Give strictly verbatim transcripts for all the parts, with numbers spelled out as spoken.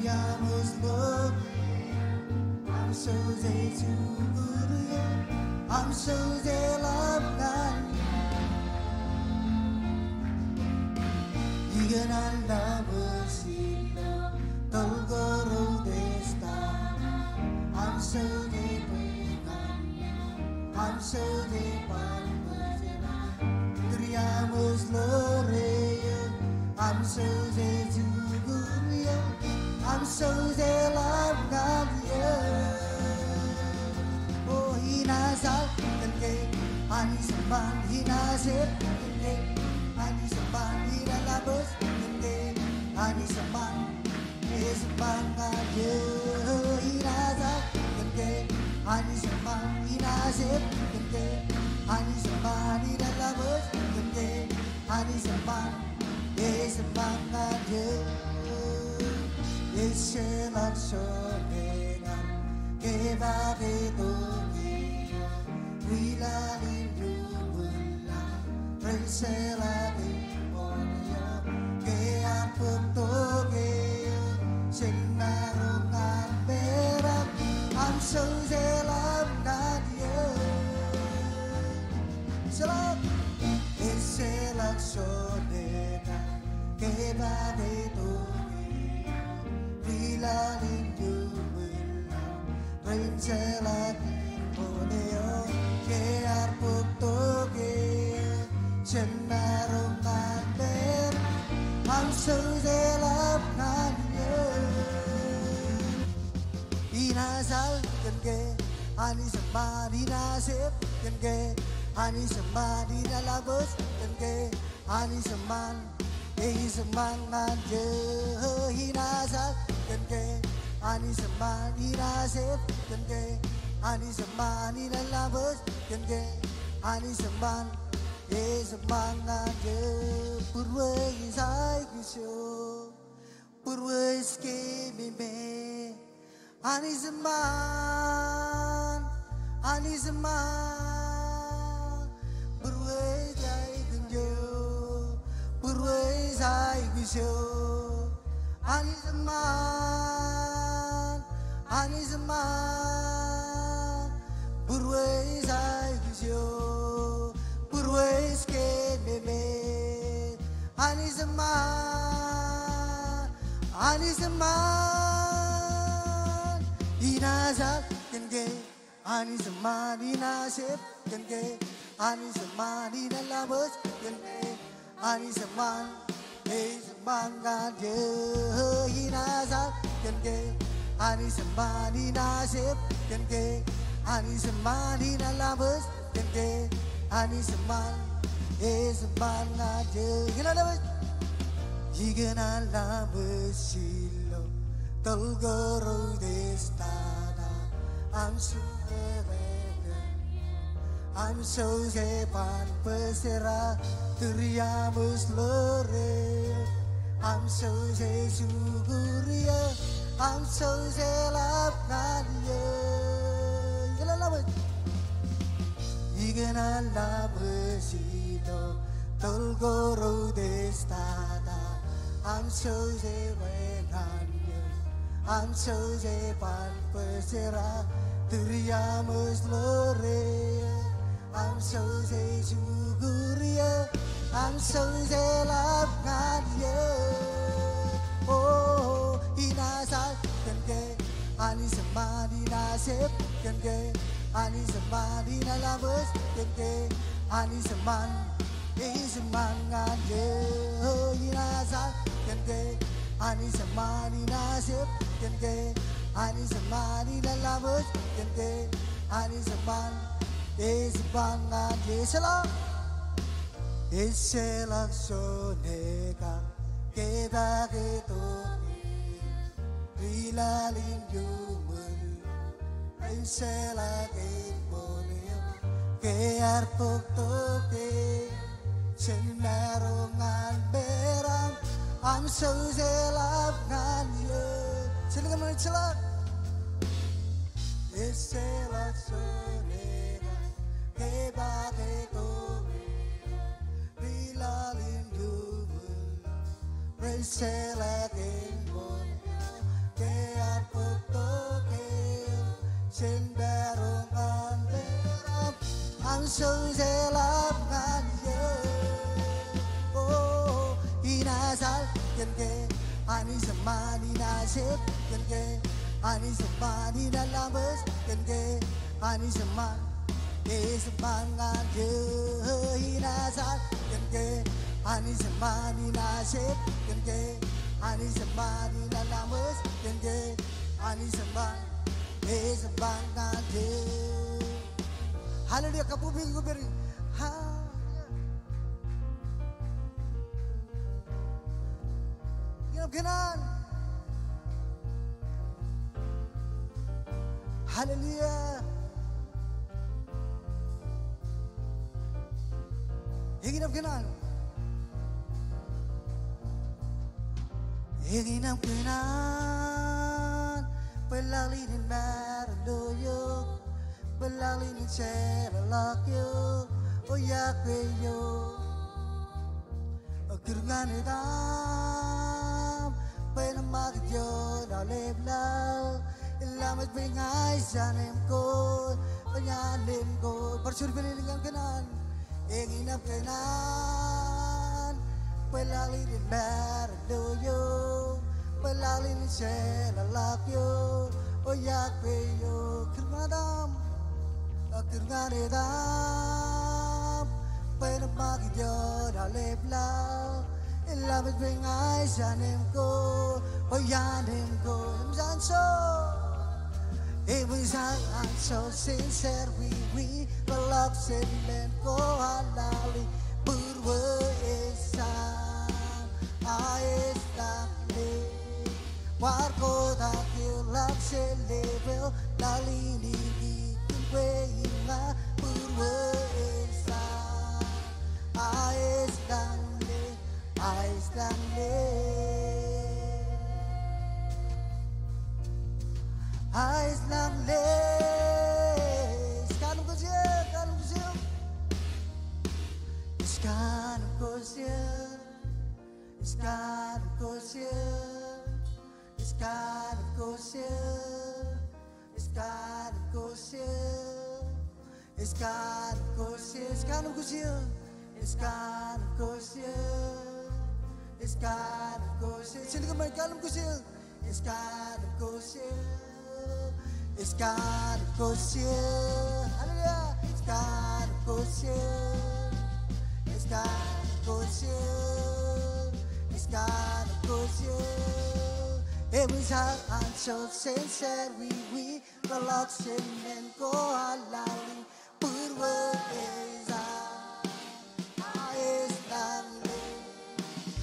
Iaṃōj ḷoor eō, am sose jukur eō, am sose ḷap ñan eō. Ikōṇaan ḷap ilo tōl ko ro ej tata, am sose bwe ñan eō, am sose ban bōjrak. Tūriaṃōj ḷoor eō, am sose jukur eō, am sose ḷap ñan eō. O inaaj al kōn ke Anij eṃṃan, inaaj ep kōn ke Anij eṃṃan, inaaj laḷ bōj kōn ke Anij eṃṃan. Ej eṃṃan ñan eō, inaaj al kōn ke Anij eṃṃan, inaaj ep kōn ke Anij eṃṃan, inaaj laḷ bōj kōn ke Anij eṃṃan. Ej eṃṃan ñan eō, ejjeḷọk joñe ñan ke ba ke tok eō. Ri laḷ in ri uññūr laḷ ren jeḷā ke ṃool eō, ke ear bōk tok eō jān maroñ ñan meram, am sose ḷap ñan eō. Jeḷā, ejjeḷọk joñe ñan ke ba ke tok eō. Ri laḷ in ri uññūr laḷ ren jeḷā ke ṃool eō, ke ear bōk tok eō jān maroñ ñan meram, am sose ḷap ñan eō. Inaaj al kōn ke Anij eṃṃan, inaaj ep kōn ke Anij eṃṃan, inaaj laḷ bōj kōn ke Anij eṃṃan. Ej eṃṃan ñan eō, inaaj al kōn ke Anij eṃṃan, inaaj ep kōn ke Anij eṃṃan, inaaj laḷ bōj kōn ke Anij eṃṃan. Ej eṃṃan ñan eō. Būruō ej aikuj eō, būruō ej kememej. Anij eṃṃan, Anij eṃṃan. Būruō ej aikuj eō, būruō ej aikuj eō. Anij eṃṃan, Anij eṃṃan. Būruō ej aikuj eō, būruō ej kememej. Anij eṃṃan, Anij eṃṃan. Inaaj al kōn ke Anij eṃṃan, inaaj ep kōn ke Anij eṃṃan, inaaj laḷ bōj kōn ke Anij eṃṃan. Ej eṃṃan ñan eō, inaaj al kōn ke Anij eṃṃan, inaaj ep kōn ke Anij eṃṃan, inaaj laḷ bōj kōn ke Anij eṃṃan. Ej eṃṃan ñan eō. Ikōṇaan ḷap ṃōj. Ikōṇaan ḷap ṃōj ilo tōl ko ro ej tata, am sose bwe ñan eō, am sose ban bōjrak. Tūriaṃōj ḷoor eō, am sose jukur eō, am sose ḷap ñan eō. Ikōṇaan ḷap ṃōj. Ikōṇaan ḷap ṃōj ilo tōl ko ro ej tata, am sose bwe ñan eō, am sose ban bōjrak. Tūriaṃōj ḷoor eō, am sose jukur eō, am sose ḷap ñan eō. O, inaaj al kōn ke Anij eṃṃan, inaaj ep kōn ke Anij eṃṃan, inaaj laḷ bōj kōn ke Anij eṃṃan. Ej eṃṃan ñan eō, inaaj al kōn ke Anij eṃṃan, inaaj ep kōn ke Anij eṃṃan, inaaj laḷ bōj kōn ke Anij eṃṃan. Ej eṃṃan ñan eō. Ejjeḷọk, ejjeḷọk joñe ñan ke ba ke tok eō. Ri laḷ in ri uññūr laḷ ren jeḷā ke ṃool eō, ke ear bōk tok eō jān maroñ ñan meram, am sose ḷap ñan eō. Ejjeḷọk, ejjeḷọk. Ejjeḷọk joñe ñan ke ba ke tok eō. Ri laḷ in ri uññūr laḷ ren jeḷā ke ṃool eō, Jen pād ioon ṃaan, pād ioon ṃaan, Anij ej ḷap ñan eō. O, inaaj al kōn ke, Anij eṃṃan, inaaj ep kōn ke, Anij eṃṃan, inaaj laṃōj kōn ke, Anij eṃṃan, ej eṃṃan ñan eō. Inaaj al kōn ke, Anij eṃṃan, inaaj ep kōn ke, Anij eṃṃan, inaaj laṃōj kōn ke, Anij eṃṃan, ej eṃṃan ñan eō. Hallelujah, kabbokbok in, kabbokbok in. Hallelujah. Eñin am kōṇaan. Hallelujah. Eñin am kōṇaan. Eñin am kōṇaan, bwe laḷ in en maroñ ilo eok, bwe laḷ in en jeḷāḷọk eok, O Yahweh eok. Kūr ñan etaṃ, bwe en ṃakūt ioon aolep laḷ, im laṃōj bwe ña ij an eṃ kōn, bwe ña an eṃ kōn. Bar juon pād eñin am kōṇaan. Eñin am kōṇaan, bwe laḷ in en maroñ ilo eok, bwe laḷ in en jeḷāḷọk eok, O Yahweh eok. Kūr ñan etaṃ. Kūr ñan etaṃ, bwe en ṃakūt ioon aolep laḷ, im laṃōj bwe ña ij an eṃ kōn, bwe iaan eṃ kōn. Eṃōj an ejjeḷ, eṃōj an ejjeḷ, jen serwiwi, ḷọk jen men ko aḷaḷ in būruō ej saṃ, a ej lañlōñ. Kwaar kotak eō ḷọk jen lepel, laḷ in ikijjien kwe im ña, būruō ej saṃ, a ej lañlōñ, a ej lañlōñ, a ej lañlōñ. Ej kanooj kōj eō, kanooj kōj eō. Ej kanooj kōj eō. Ej kanooj kōj eō. Ej kanooj kōj eō. Ej kanooj kōj eō. Ej kanooj kōj eō. Ej kanooj kōj eō. Ej kanooj kōj eō. Ej kanooj kōj eō. Jen kōṃṃan, ej kanooj kōj eō. Ej kanooj kōj eō. Ej kanooj kōj eō. Hallelujah. Ej kanooj kōj eō. Ej kanooj kōj eō. Ej kanooj kōj eō. Eṃōj an ejjeḷ, jen serwiwi, ḷọk jen men ko aḷaḷ in būruō ej saṃ, a ej lañlōñ.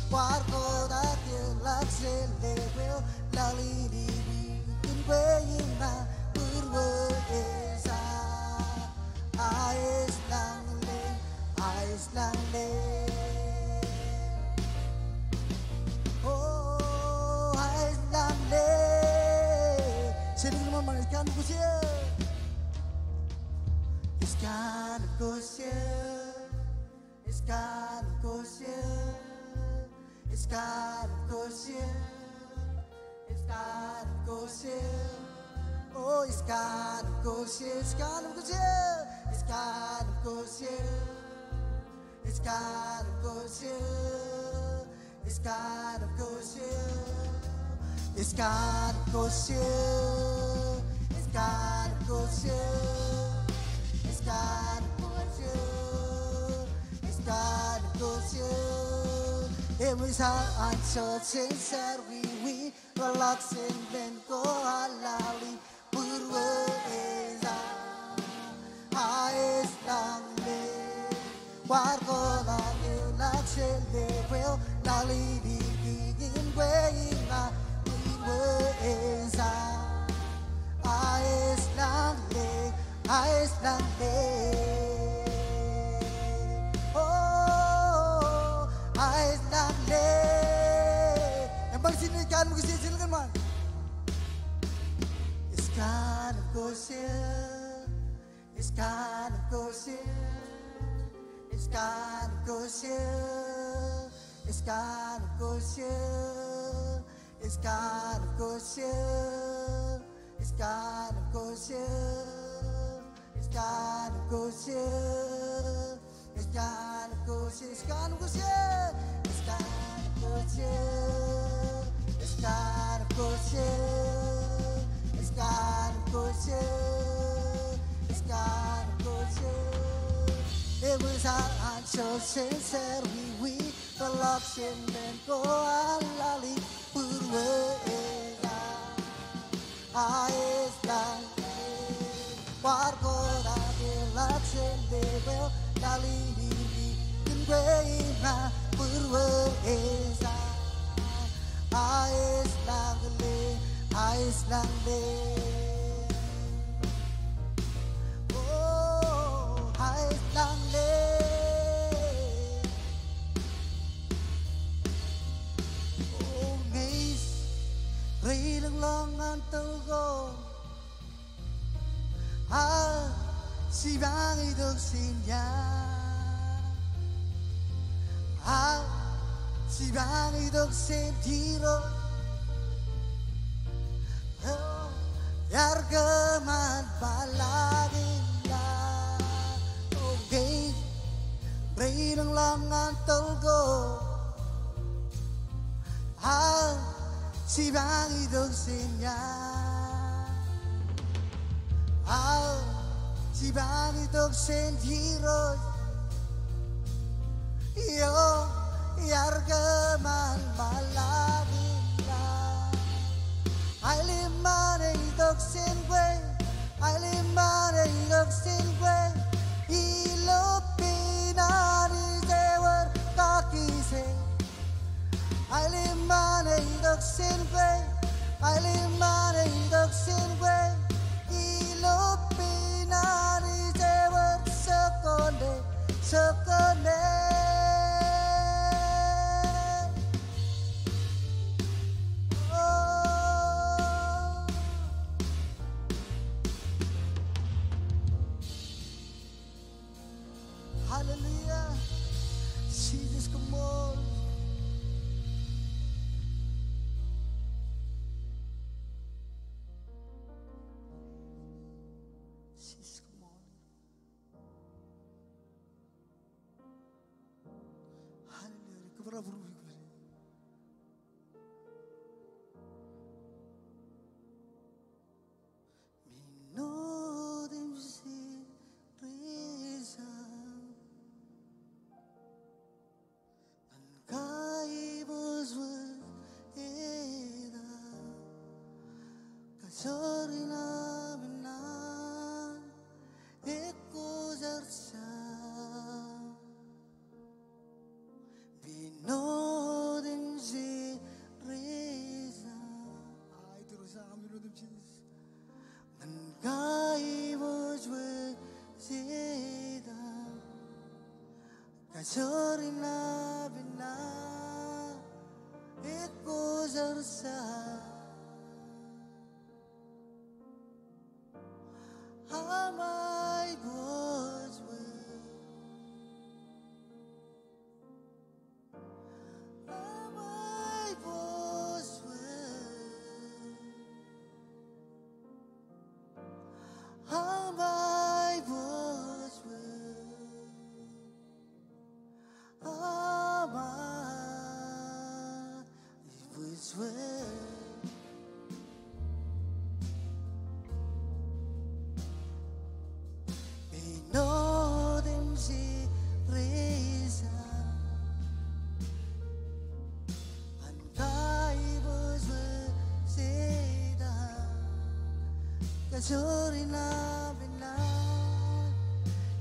Kwaar kotak eō ḷọk jen lepel, laḷ in ikijjien kwe im ña, būruō ej saṃ, a ej lañlōñ, a ej lañlōñ. O, a ej lañlōñ. Jen kōṃṃan, ej kanooj kōj eō. Ej kanooj kōj eō. Ej kanooj kōj eō. Ej kanooj kōj eō. Ej kanooj kōj eō. O, ej kanooj kōj eō. Ej kanooj kōj eō. Ej kanooj kōj eō. Ej kanooj kōj eō. Ej kanooj kōj eō. Ej kanooj kōj eō. Ej kanooj kōj eō. Ej kanooj kōj eō. Ej kanooj kōj eō. Eṃōj an ejjeḷ, jen serwiwi, ḷọk jen men ko aḷaḷ in būruō ej saṃ, a ej lañlōñ. Kwaar kotak eō ḷọk jen lepel, laḷ in ikijjien kwe im ña, būruō ej saṃ, a ej lañlōñ, a ej lañlōñ. O, a ej lañlōñ. Eṃṃan jen kanooj kōj eō, jen kōṃṃan. Ej kanooj kōj eō. Ej kanooj kōj eō. Ej kanooj kōj eō. Ej kanooj kōj eō. Ej kanooj kōj eō. Ej Eṃōj an anjọ jān sār wiwi, tōllọk jān men ko an lale būruō eo. Aes lañlōñ, kwaar kōṇaan eḷap jān lepweo, lale ri kōn kwe iṃa būruō eo. Aes lañlōñ, aes lañlōñ. O, aes lañlōñ. O, ñe ij reilōñḷọk ñan tōl ko, aō jipañ itok jān ia? Aō jipañ itok jān Irooj eo iar kōṃṃan ṃōḷaak in laḷ? O, ñe ij reilōñḷọk ñan tōl ko, aō jipañ itok jān ia? Aō jipañ itok jān Irooj eo iar kōṃṃan ṃōḷaak in laḷ? Aelōñ ṃaan eo itok jān kwe, aelōñ ṃaan eo itok jān kwe, ilo peiṇaḷ ej wōr kakijek. Aelōñ ṃaan eo itok jān kwe, aelōñ ṃaan eo itok jān kwe, ilo peiṇaḷ ej wōr jokone, jokone. O. Hallelujah. Jisōs, koṃṃool. Jisōs, koṃṃool. Hallelujah. Kōpar būruō. Min otemjej rejaṃ ñan kaibōjwōj eta, kajoor in aṃ naan ekwōjarjar. Min otemjej rejaṃ. Aet ro sa, min otemjej. Ñan kaibōjwōj eta, kajoor in aṃ naan ekwōjarjar. Aṃ aiboojoj. Aṃ aiboojoj. Aṃ aiboojoj. Aṃ aiboojoj. Min otemjej rejaṃ ñan kaibōjwōj eta, kajoor in aṃ naan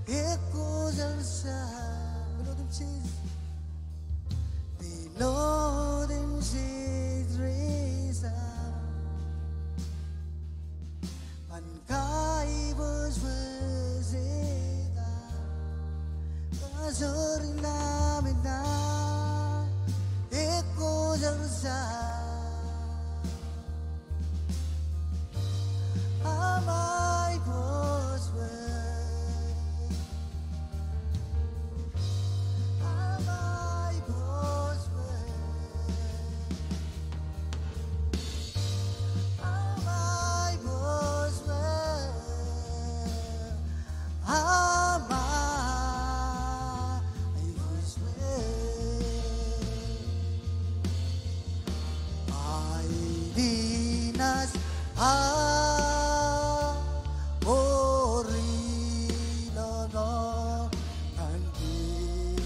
ekwōjarjar. Min otemjej. Min otemjej rejaṃ ñan kaibōjwōj eta, kajoor in aṃ naan ekwōjarjar. Aṃ aiboojoj. Aṃ aiboojoj. Aedinaj a orilono ñan kōj.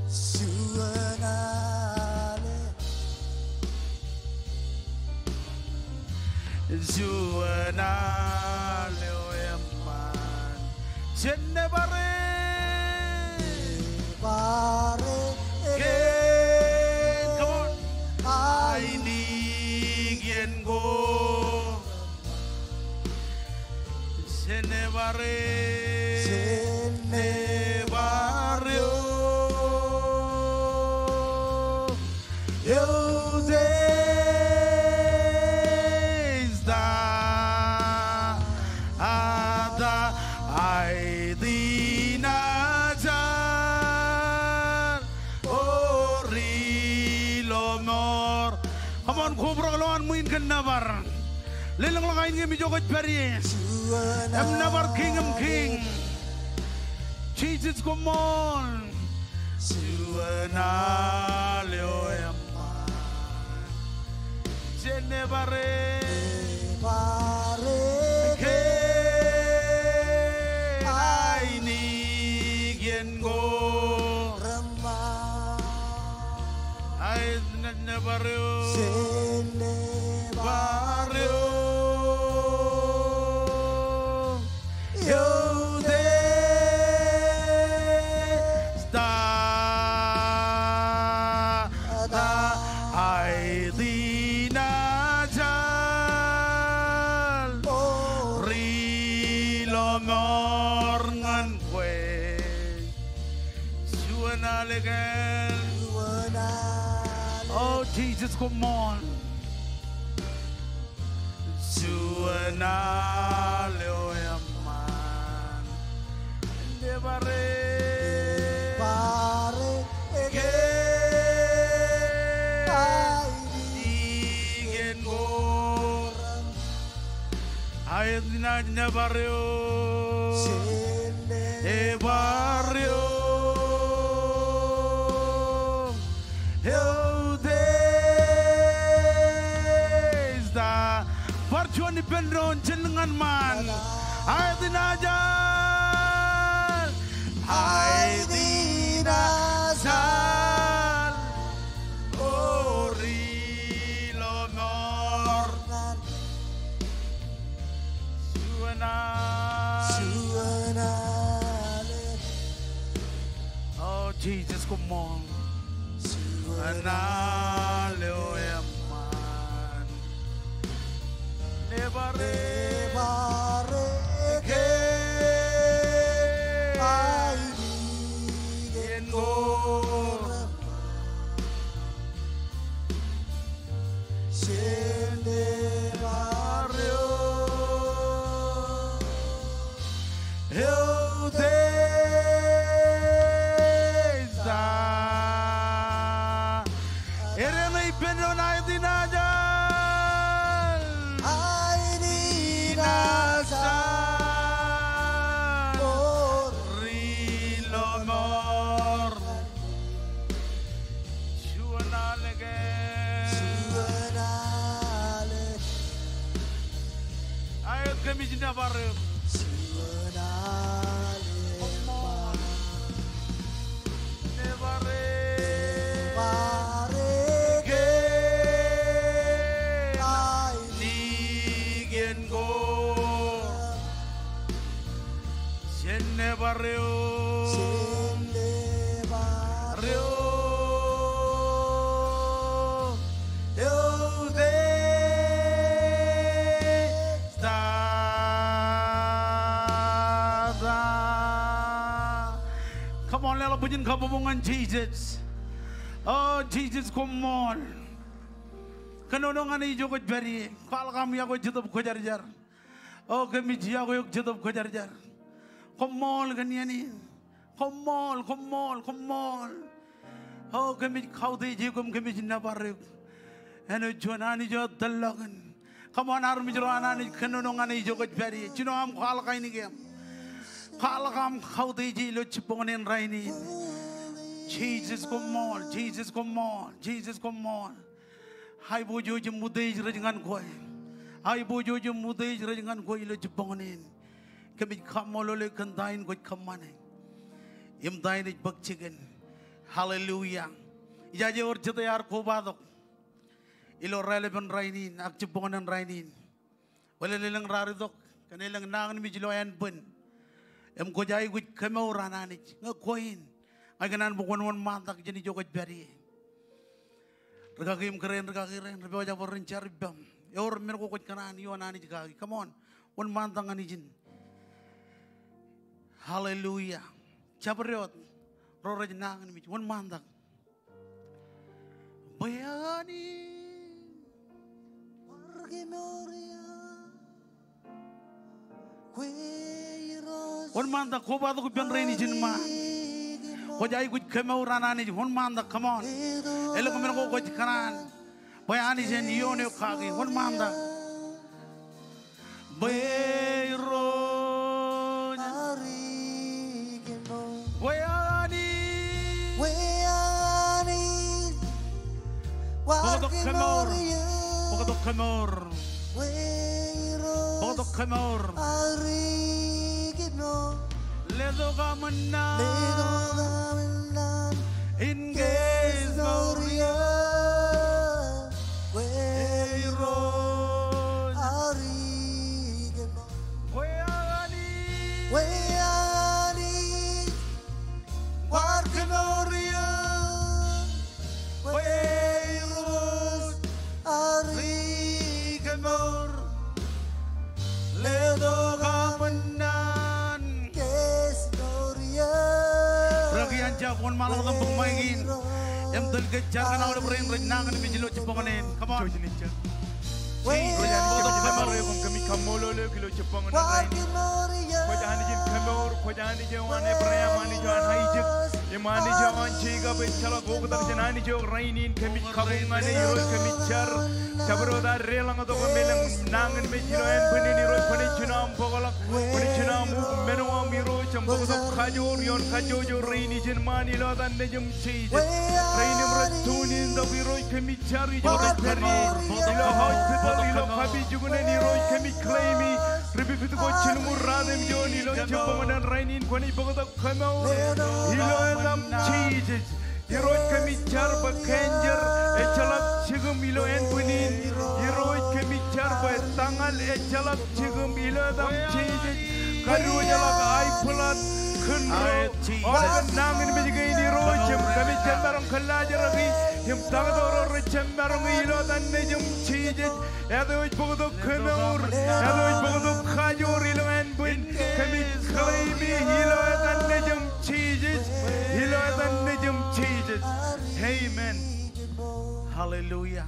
Juon alen. Juon alen eo eṃṃan. Jen nōbar eok. Nōbar eok. Kein, come on. Ainikien ko. Jen nōbar eok. Jen nōbar eok. Eutiej ta ad aedinajal orilomoor. Come on, kobrak lowaan ṃwiin kōn nōbar. Lelōñḷọk ainikien ijo kwōj pād ie. Im nōbar Kiiñ in kiiñ. Jisōs koṃṃool. Juon alen eo eṃṃan. Jen nōbar eok. Nōbar eok. Kein ainikien ko. Aet nōbar eok. Jen nōbar eok. Eutiej ta ad aedinajal orilomoor ñan kwe. Juon alen. O Jisōs koṃṃool. Juon alen eo eṃṃan. Nōbar eok. Nōbar eok. Kein ainikien ko. Aet, ij nōbar eok. Jen nōbar eok. Eutiej ta. Bar juon ippān doon, jen ñan ṃaan. Aedinajal. Aedinajal orilomoor. Juon alen. Juon alen. O Jisōs koṃṃool. Juon alen eo eṃṃan. Nōbar eok. Nōbar eok. Kein ainikien ko. Jen nōbar eok. Eutiej ta. Ere ṇe ippān doon, aedinajal. Aedinajal. Orilomoor. Juon alen. Juon alen. Aet, kōmij nōbar eok. Juon alen. Come on. Nōbar eok. Nōbar eok. Kein ainikien ko. Jen nōbar eok. Jen nōbar eok. Eutiej ta. Come on, leḷọk bwijin kabbokbok ñan Jisōs. O Jisōs koṃṃool. Kōnono ñan ijo kwōj pād ie. Kwaḷọk aṃ iọkwe Jetōb Kwōjarjar. O kōmij iọkwe eok Jetōb Kwōjarjar. Koṃṃool kōn iien in. Koṃṃool, koṃṃool, koṃṃool. O kōmij kautiej eok im kōmij nōbar eok. Āinwōt juon Anij eo tōllọkin. Come on, armej ro an Anij, kōnono ñan ijo kwōj pād ie. Jino aṃ kwaḷọk ainikieṃ. Kwaḷọk aṃ kautiej ilo jibboñōn in rainin. Jisōs koṃṃool, Jisōs koṃṃool, Jisōs koṃṃool. Aiboojoj im utiej rej ñan kwe. Aiboojoj im utiej rej ñan kwe ilo jibboñōn in. Kōmij kaṃṃoolol eok kōn ta in kwōj kōṃṃane im ta in ej bōk jikin. Hallelujah. Ijaje ewōr jete ear kobatok ilo raelepin rainin ak jibboñōn in rainin. Bōlen elōñ raar itok kōn elōñ nañinmej ilo ānbwin im kwōj aikuj kemour an Anij ñe kwe in. Ña ikōṇaan bwe kwōn wōnṃaantak jān ijo kwōj pād ie. Rikaki im kōrā in rikaki rein rej pojak bwe ren jar ippaṃ. Ewōr men ko kwōj kōṇaan ioon Anij kaki. Come on. Wōnṃaantak ñan ijin. Hallelujah. Jabdewōt ro rej nañinmej. Wōnṃaantak. Bwe Anij. Wōnṃaantak, kobatok ippān rein ijin ṃaan. Kwōj aikuj kemour an Anij, wōnṃaantak, come on. Elōñ men ko kwōj kōṇaan bwe Anij en ioon eok kaki, wōnṃaantak. Bwe Irooj. Bwe Anij. Bwe Anij. Bōktok kemour. Bōktok kemour. Bōktok kemour. Letok aṃ naan in kemour iō. Bwe Irooj. Bwe Anij. Bwe Anij. Kwaar kemour iō. Bwe Irooj. Ari kemour. Letok aṃ naan. Rikaki an jab wōnṃaanḷọk im bōk ṃaik in. Im tōl ke jar kōn aolep rein rej nañinmej ilo jibboñōn in. Come on. Ro ej Anij kōmij kaṃṃoolol eok ilo jibboñōn in rainin. Kwōj Anij in kemour, kwōj Anij eo an Ebream, Anij eo an Aisak, im Anij eo an Jekob, ejjeḷọk oktak jān anij eo rainin. Kōmij kabuñ ñan e Irooj, kōmij jar. Jabdewōt ad deḷọñtok im elōñ nañinmej ilo ānbwin in Irooj, kwōnaaj jino aṃ bōkḷọk, kwōnaaj jino aṃ uk men eo aṃ Irooj, im bōktok kajoor ioon kajjojo rein ijin ṃaan ilo etan Nejiṃ Jisōs. Rein im rej tune in tok Irooj, kōmij jar ijo rej pād ie ilo hospital, ilo kapijuknen Irooj, kōmij claim e, ri pipit ko jilñuul ratimjuon ilo jibboñōn in rainin, kwōnaaj bōktok kemour ilo etaṃ Jisōs. Irooj kōmij jar bwe cancer ejjeḷọk jikiṃ ilo ānbwin in. Irooj kōmij jar bwe tōñal ejjeḷọk jikiṃ ilo etaṃ Jisōs. Kadiwōjḷọk high blood, kōn ro, aolep nañinmej kein Irooj, im kōmij jab maroñ kōllaajraki, im taktō ro rej jab maroñi ilo etan Nejiṃ Jisōs. Āt eo ej bōktok kemour, āt eo ej bōktok kajoor ilo ānbwin, kōmij claim e ilo etan Nejiṃ Jisōs, ilo etan Nejiṃ Jisōs. Amen. Hallelujah.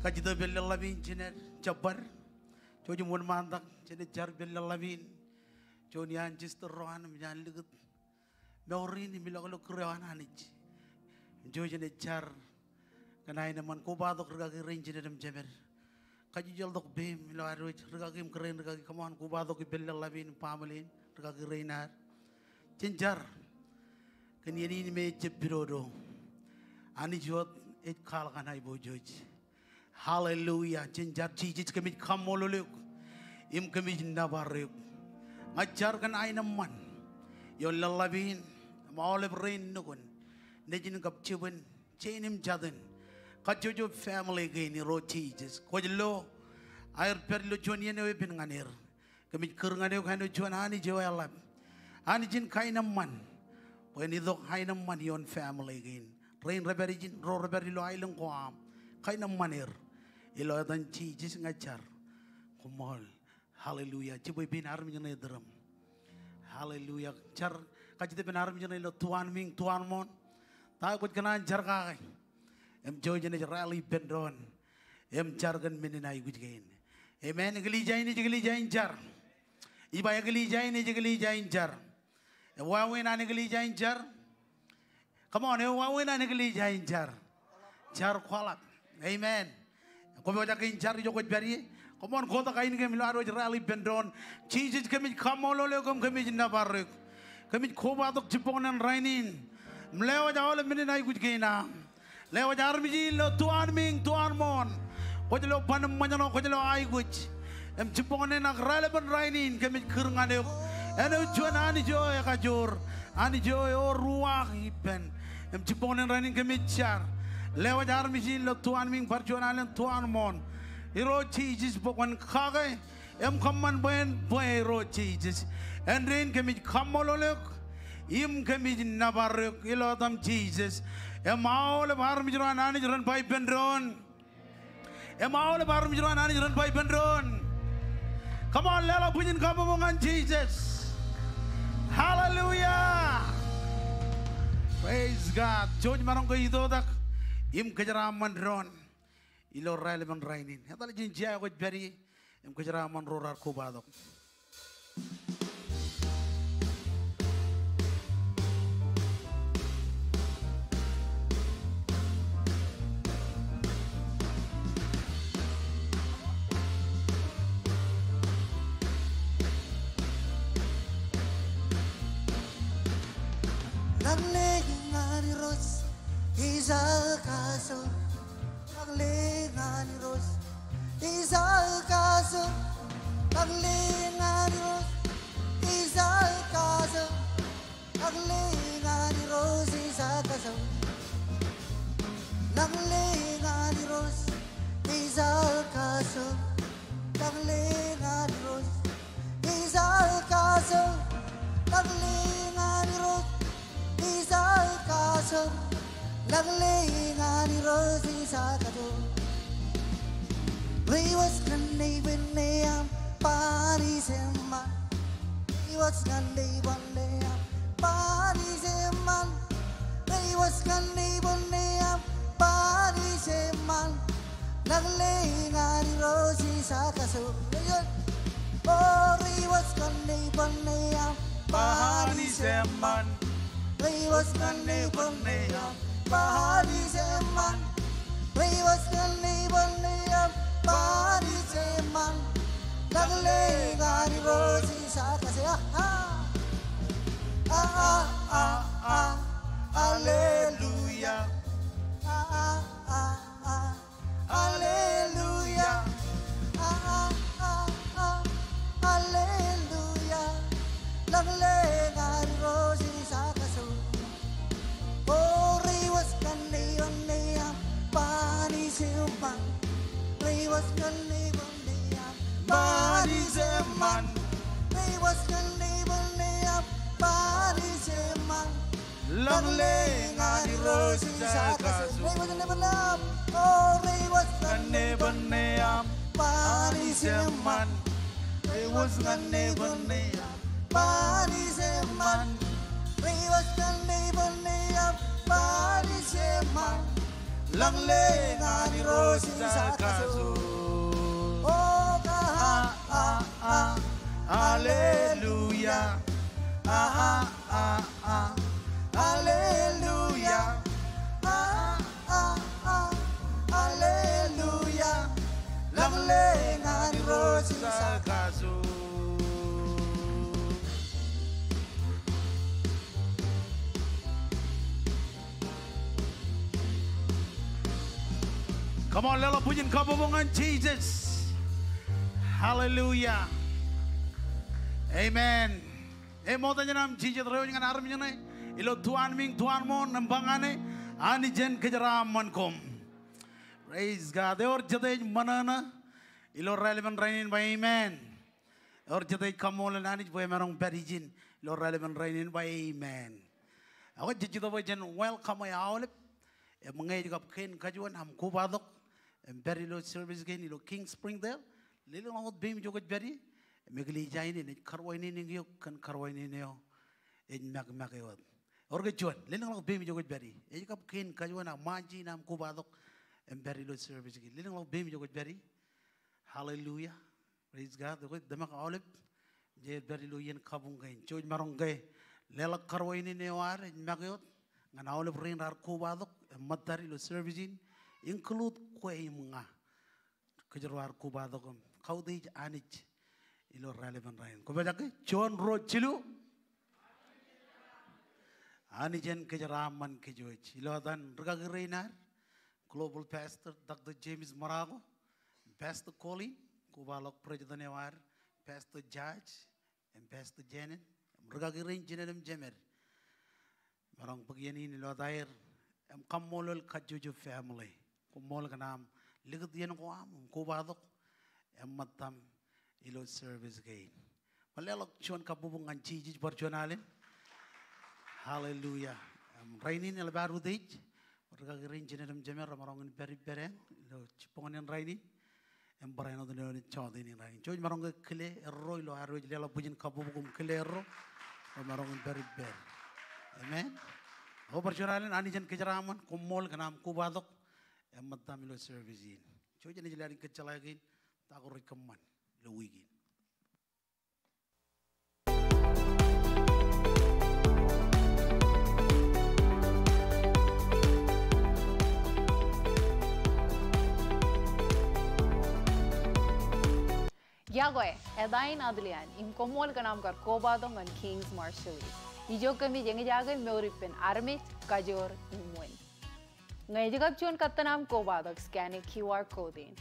Kajjitōk ippān leḷḷap in, jenaaj jab bar. Jouj im wōnṃaantak, jenaaj jar ippān leḷḷap in. Juon iaan sister ro an im iaan likūt mour in im ilọk ilo kūr eo an Anij. Im jouj jenaaj jar kōn aenōṃṃan. Kobatok rikaki rein jined im jemed. Kajjojo ḷọk peiṃ ilo ad wōj rikaki im kōrā in rikaki. Come on, kobatok ippān leḷḷap in, family in, rikaki rein ad. Jen jar kōn iien in me ejjab pidodo. Anij wōt ej kwaḷọk an aiboojoj. Hallelujah. Jen jar. Jisōs, kōmij kaṃṃoolol eok im kōmij nōbar eok. Ña ij jar kōn aenōṃṃan ioon leḷḷap in im aolep rein nukun, nejin kab jibwin, jein im jatin, kajjojo family kein Irooj Jisōs. Kwōj lo aer pād ilo juon iien eo epen ñan er. Kōmij kūr ñan eok āinwōt juon Anij eo eḷap, Anij in kaenōṃṃan, bwe en itok aenōṃṃan ioon family kein. Rein rej pād ijin, ro rej pād ilo aelōñ ko aṃ, kaenōṃṃan er. Ilo etan Jisōs ña ij jar. Koṃṃool. Hallelujah. Jibwe pein armej ṇe iturūṃ. Hallelujah. Jar, kajjitōk ippān armej ṇe ilo tuanmiiñ, tuanmooṇ. Ta eo kwōj kōṇaan jar kake im jouj jenaaj rally ippān doon im jar kōn men in aikuj kein. Amen. Eklejia in ej eklejia in jar. Ij ba eklejia in ej eklejia in jar. Ewāween an eklejia in jar? Come on, ewāween an eklejia in jar? Jar kwaḷọk. Amen. Kwōpojak in jar ijo kwōj pād ie? Come on, kotak ainikiōṃ ilo ad wōj rally ippān doon. Jisōs, kōmij kaṃṃoolol eok im kōmij nōbar eok. Kōmij kobatok jibboñōn in rainin im lewōj aolep men in aikuj kein aṃ. Lewōj armej in ilo tuanmiiñ, tuanmooṇ. Kwōj lo ban ṃōjṇọ, kwōj lo aikuj. Im jibboñōn ak raelepen rainin kōmij kūr ñan eok. Āinwōt juon Anij eo ekajoor, Anij eo ewōr uwaak ippān. Im jibboñōn rainin kōmij jar. Lewōj armej in ilo tuanmiiñ bar juon alen tuanṃoon. Irooj Jisōs bwe kwōn kake im kōṃṃan bwe en bwe Irooj Jisōs. Āindein kōmij kaṃṃoolol eok im kōmij nōbar eok ilo etaṃ Jisōs. Im aolep armej ro an Anij ren ba ippān doon. Im aolep armej ro an Anij ren ba ippān doon. Come on, leḷọk bwijin kabbokbok ñan Jisōs. Hallelujah. Praise God. Jouj maroñ ke itoitak im kōjeraaṃṃan doon ilo raelepen rainin. Etal jān jea eo kwōj pād ie im kōjeraaṃṃan ro raar kobatok. Ḷañlōñ ñan Irooj, Ijeḷā kajoor. Ḷañlōñ ñan Irooj, Ijeḷā kajoor. Ḷañlōñ ñan Irooj, Ijeḷā kajoor. Ḷañlōñ ñan Irooj, Ijeḷā kajoor. Ḷañlōñ ñan Irooj, Ijeḷā kajoor. Ḷañlōñ ñan Irooj, Ijeḷā kajoor. Ḷañlōñ ñan Irooj, Ijeḷā kajoor. Ḷañlōñ ñan Irooj, Ijeḷā kajoor. Reiwōj ñan neighbor eo aṃ, ba an ijemān. Reiwōj ñan neighbor eo aṃ, ba an ijemān. Reiwōj ñan neighbor eo aṃ, ba an ijemān. Ḷañlōñ ñan Irooj, Ijeḷā kajoor. O, reiwōj ñan neighbor eo aṃ, ba an ijemān. Reiwōj ñan neighbor eo aṃ, ba an ijemān. Reiwōj ñan neighbor eo aṃ, ba an ijemān. Ḷañlōñ ñan Irooj, Ijeḷā kajoor. A, a, a, a, a. Hallelujah. A, a, a, a. Hallelujah. A, a, a, a. Hallelujah. Ḷañlōñ ñan Irooj, Ijeḷā kajoor. O, reiwōj ñan neighbor eo aṃ, ba an ijemān. Reiwōj ñan neighbor eo aṃ, ba an ijemān. Reiwōj ñan neighbor eo aṃ, ba an ijemān. Ḷañlōñ ñan Irooj, Ijeḷā kajoor. Reiwōj ñan neighbor eo aṃ. O, reiwōj ñan neighbor eo aṃ, ba an ijemān. Reiwōj ñan neighbor eo aṃ, ba an ijemān. Reiwōj ñan neighbor eo aṃ, ba an ijemān. Ḷañlōñ ñan Irooj, Ijeḷā kajoor. O, ka, a, a, a. Hallelujah. A, a, a, a. Hallelujah. A, a, a, a. Hallelujah. Ḷañlōñ ñan Irooj, Ijeḷā kajoor. Come on, leḷọk bwijin kabbokbok ñan Jisōs. Hallelujah. Amen. Ṃokta jān aṃ jijet reiwōj ñan armej ṇe ilo tuanmiiñ tuanṃoon im ba ñan e, Anij en kōjeraaṃṃan koṃ. Praise God. Ewōr jet ej ṃōṇōṇō ilo raelepen rainin ba amen. Ewōr jet ej kaṃṃoolol Anij bwe emaroñ pād ijin ilo raelepen rainin ba amen. Ak jej jitōb bwe jen welcome e aolep. Im ñe ej kab kein kajuon aṃ kobatok im pād ilo service kein ilo King Springdale, lelōñḷọk wōt peiṃ ijo kwōj pād ie. Im eklejia in enaaj karuwainene eok kōn karuwainene eo ej make make wōt. Ewōr ke juon, lelōñḷọk peiṃ ijo kwōj pād ie. Ej kab kein kajuon ak ṃaanjin aṃ kobatok im pād ilo service kein. Lelōñḷọk peiṃ ijo kwōj pād ie. Hallelujah. Praise God. Ekwe, tōmak aolep, jej pād ilo iien kabuñ kein. Jej maroñ ke leḷọk karuwainene eo ad ej make wōt ñan aolep rein raar kobatok im ṃōttad ilo service in, include kwe im ña. Kōjro raar kobatok im kautiej Anij ilo raelepen rainin. Kwōpojak ke? Juon, ruo, jilu. Anij en kōjeraaṃṃan kōj wōj. Ilo etan rūkaki rein ad, Global Pastor Doctor James Marocco, Pastor Colin, kobaḷọk President eo ad, Pastor Judge, im Pastor Janet, im rūkaki rein jined im jemed. Maroñ bōk iien in ilo ta er im kaṃṃoolol kajjojo family. Koṃṃool kōn aṃ likūt iien ko aṃ im kobatok im ṃōttam ilo service kein. Bar leḷọk juon kabbokbok ñan Jisōs bar juon alen. Hallelujah. Im rainin eḷap ad utiej, rūkaki rein jined im jemed remaroñ in pād ippād eṇ ilo jibboñōn in rainin. Im barāinwōt ilo jota in rainin. Jouj maroñ ke kile erro ilo ad wōj leḷọk bwijin kabbokbok im kile erro. Remaroñ in pād ippād. Amen. Ak bar juon alen, Anij en kōjeraaṃṃan, koṃṃool kōn aṃ kobatok im ṃōttam ilo service in. Jouj, enaaj lale in kōjjeḷā kein ta ko rej kōṃṃan ilo wiik in. Iọkwe, eta in Atilian, im koṃṃool kōn aṃ kar kobatok ñan King's Marshallese. Ijo kōmij eñjake mour ippān armej, kajoor, im wūn. Ñe ej kab juon kōttan aṃ kobatok, scan e Q R code in.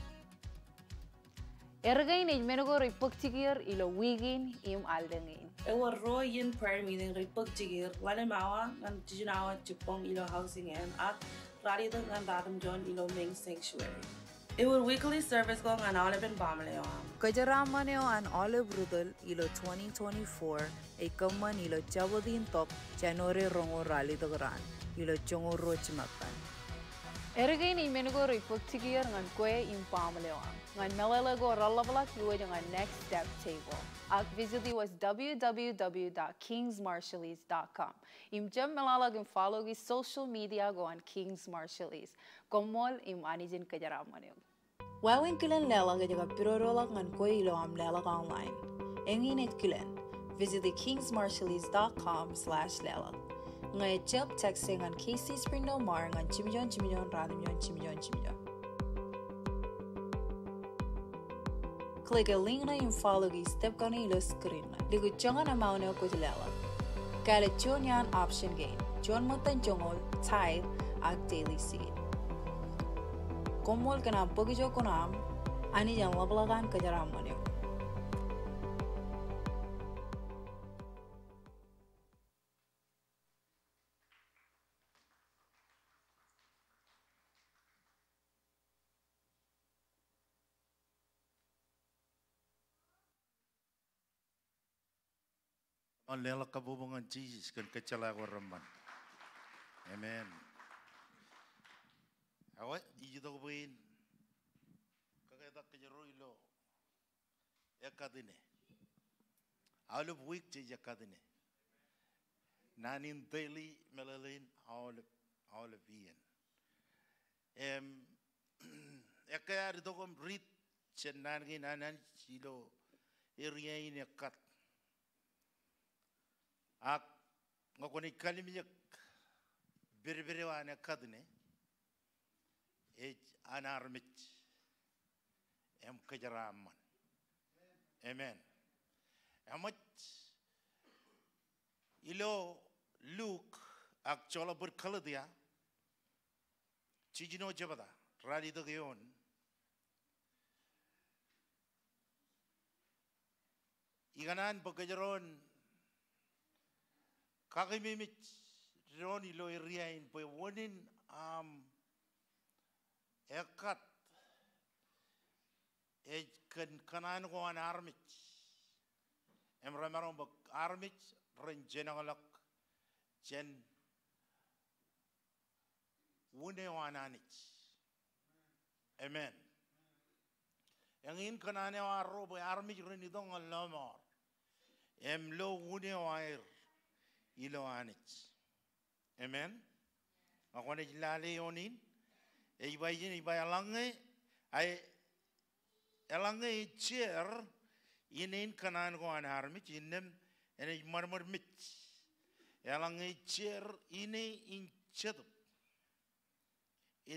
Erkein ej men ko rej bōk jikier ilo wiik in im allōñ in. Ewōr ruo iien prayer meeting rej bōk jikier, ḷalem awa ñan jiljino awa jibboñ ilo housing eṇ, ak ralitōk ñan ratimjuon ilo main sanctuary. Ewōr weekly service ko ñan aolepen baaṃle eo aṃ. Kōjeraaṃṃan eo an aolep ri tōl ilo twenty twenty-four ej kōṃṃan ilo Jabōt in tok, January roñoul ralitōk raan, ilo joñoul ruo jimattan. Erkein ej men ko rej bōk jikier ñan kwe im baaṃle eo aṃ. Ñan meḷeḷe ko reḷapḷọk, iwōj ñan Next Step table. Ak visit e wōj W W W dot kings marshallese dot com. Im jab meḷọkḷọk im follow e social media ko an King's Marshallese. Koṃṃool im Anij en kōjeraaṃṃan eok. Wāween kilen leḷọk ej kab pidodoḷọk ñan kwe ilo aṃ leḷọk online. Eñin ej kilen. Visit e kings marshallese dot com slash leḷọk. Ñe ejjab, text e ñan K C Springdale Mar ñan jimjuon jimjuon ratimjuon jimjuon jimjuon. Click e link ṇe im follow e step kaṇe ilo screen ṇe. Likūt joñan amount eo kwōj leḷọk. Kāālōt juon iaan option kein. Juon ṃōttan joñoul, tithe, ak daily seed. Koṃṃool kōn aṃ bōk ijo kuṇaaṃ, Anij en ḷapḷọk an kōjeraaṃṃan eok. Bar leḷọk kabbokbok ñan Jisōs kōn kōjjeḷā ko reṃṃan. Amen. Ekwe, ij itok bwe in kaketak kōjro ilo ekatine. Aolep wiik jej ekatine. Naan in daily, meḷeḷein aolep, aolep iien. Im, ekkā ad itok im riit jān naan kein an Anij ilo area in ekkat. Ak ñe kwōnaaj kalimjek pedped eo an ekatine, ej an armej im kōjeraaṃṃan. Amen. Eṃōj, ilo Luk ak joḷọk bōd Galetia, jiljino jebta, ralitōk eoon. Ikōṇaan bwe kōjro en kakememej doon ilo area in bwe wūnin aṃ ekkat ej kōn kōṇaan ko an armej. Im remaroñ bwe armej ren jenoḷọk jān wūn eo an Anij. Amen. Eñin kōṇaan eo arro bwe armej ren itok ñan lọmọọr im lo wūn eo aer ilo Anij. Amen. Ak kwōnaaj lale eoon in, ej ba ijin, ej ba eḷaññe, a, eḷaññe ej jeer ine in kōṇaan ko an armej, innām enaaj ṃadṃōd mej. Eḷaññe ej jeer ine in jetōb,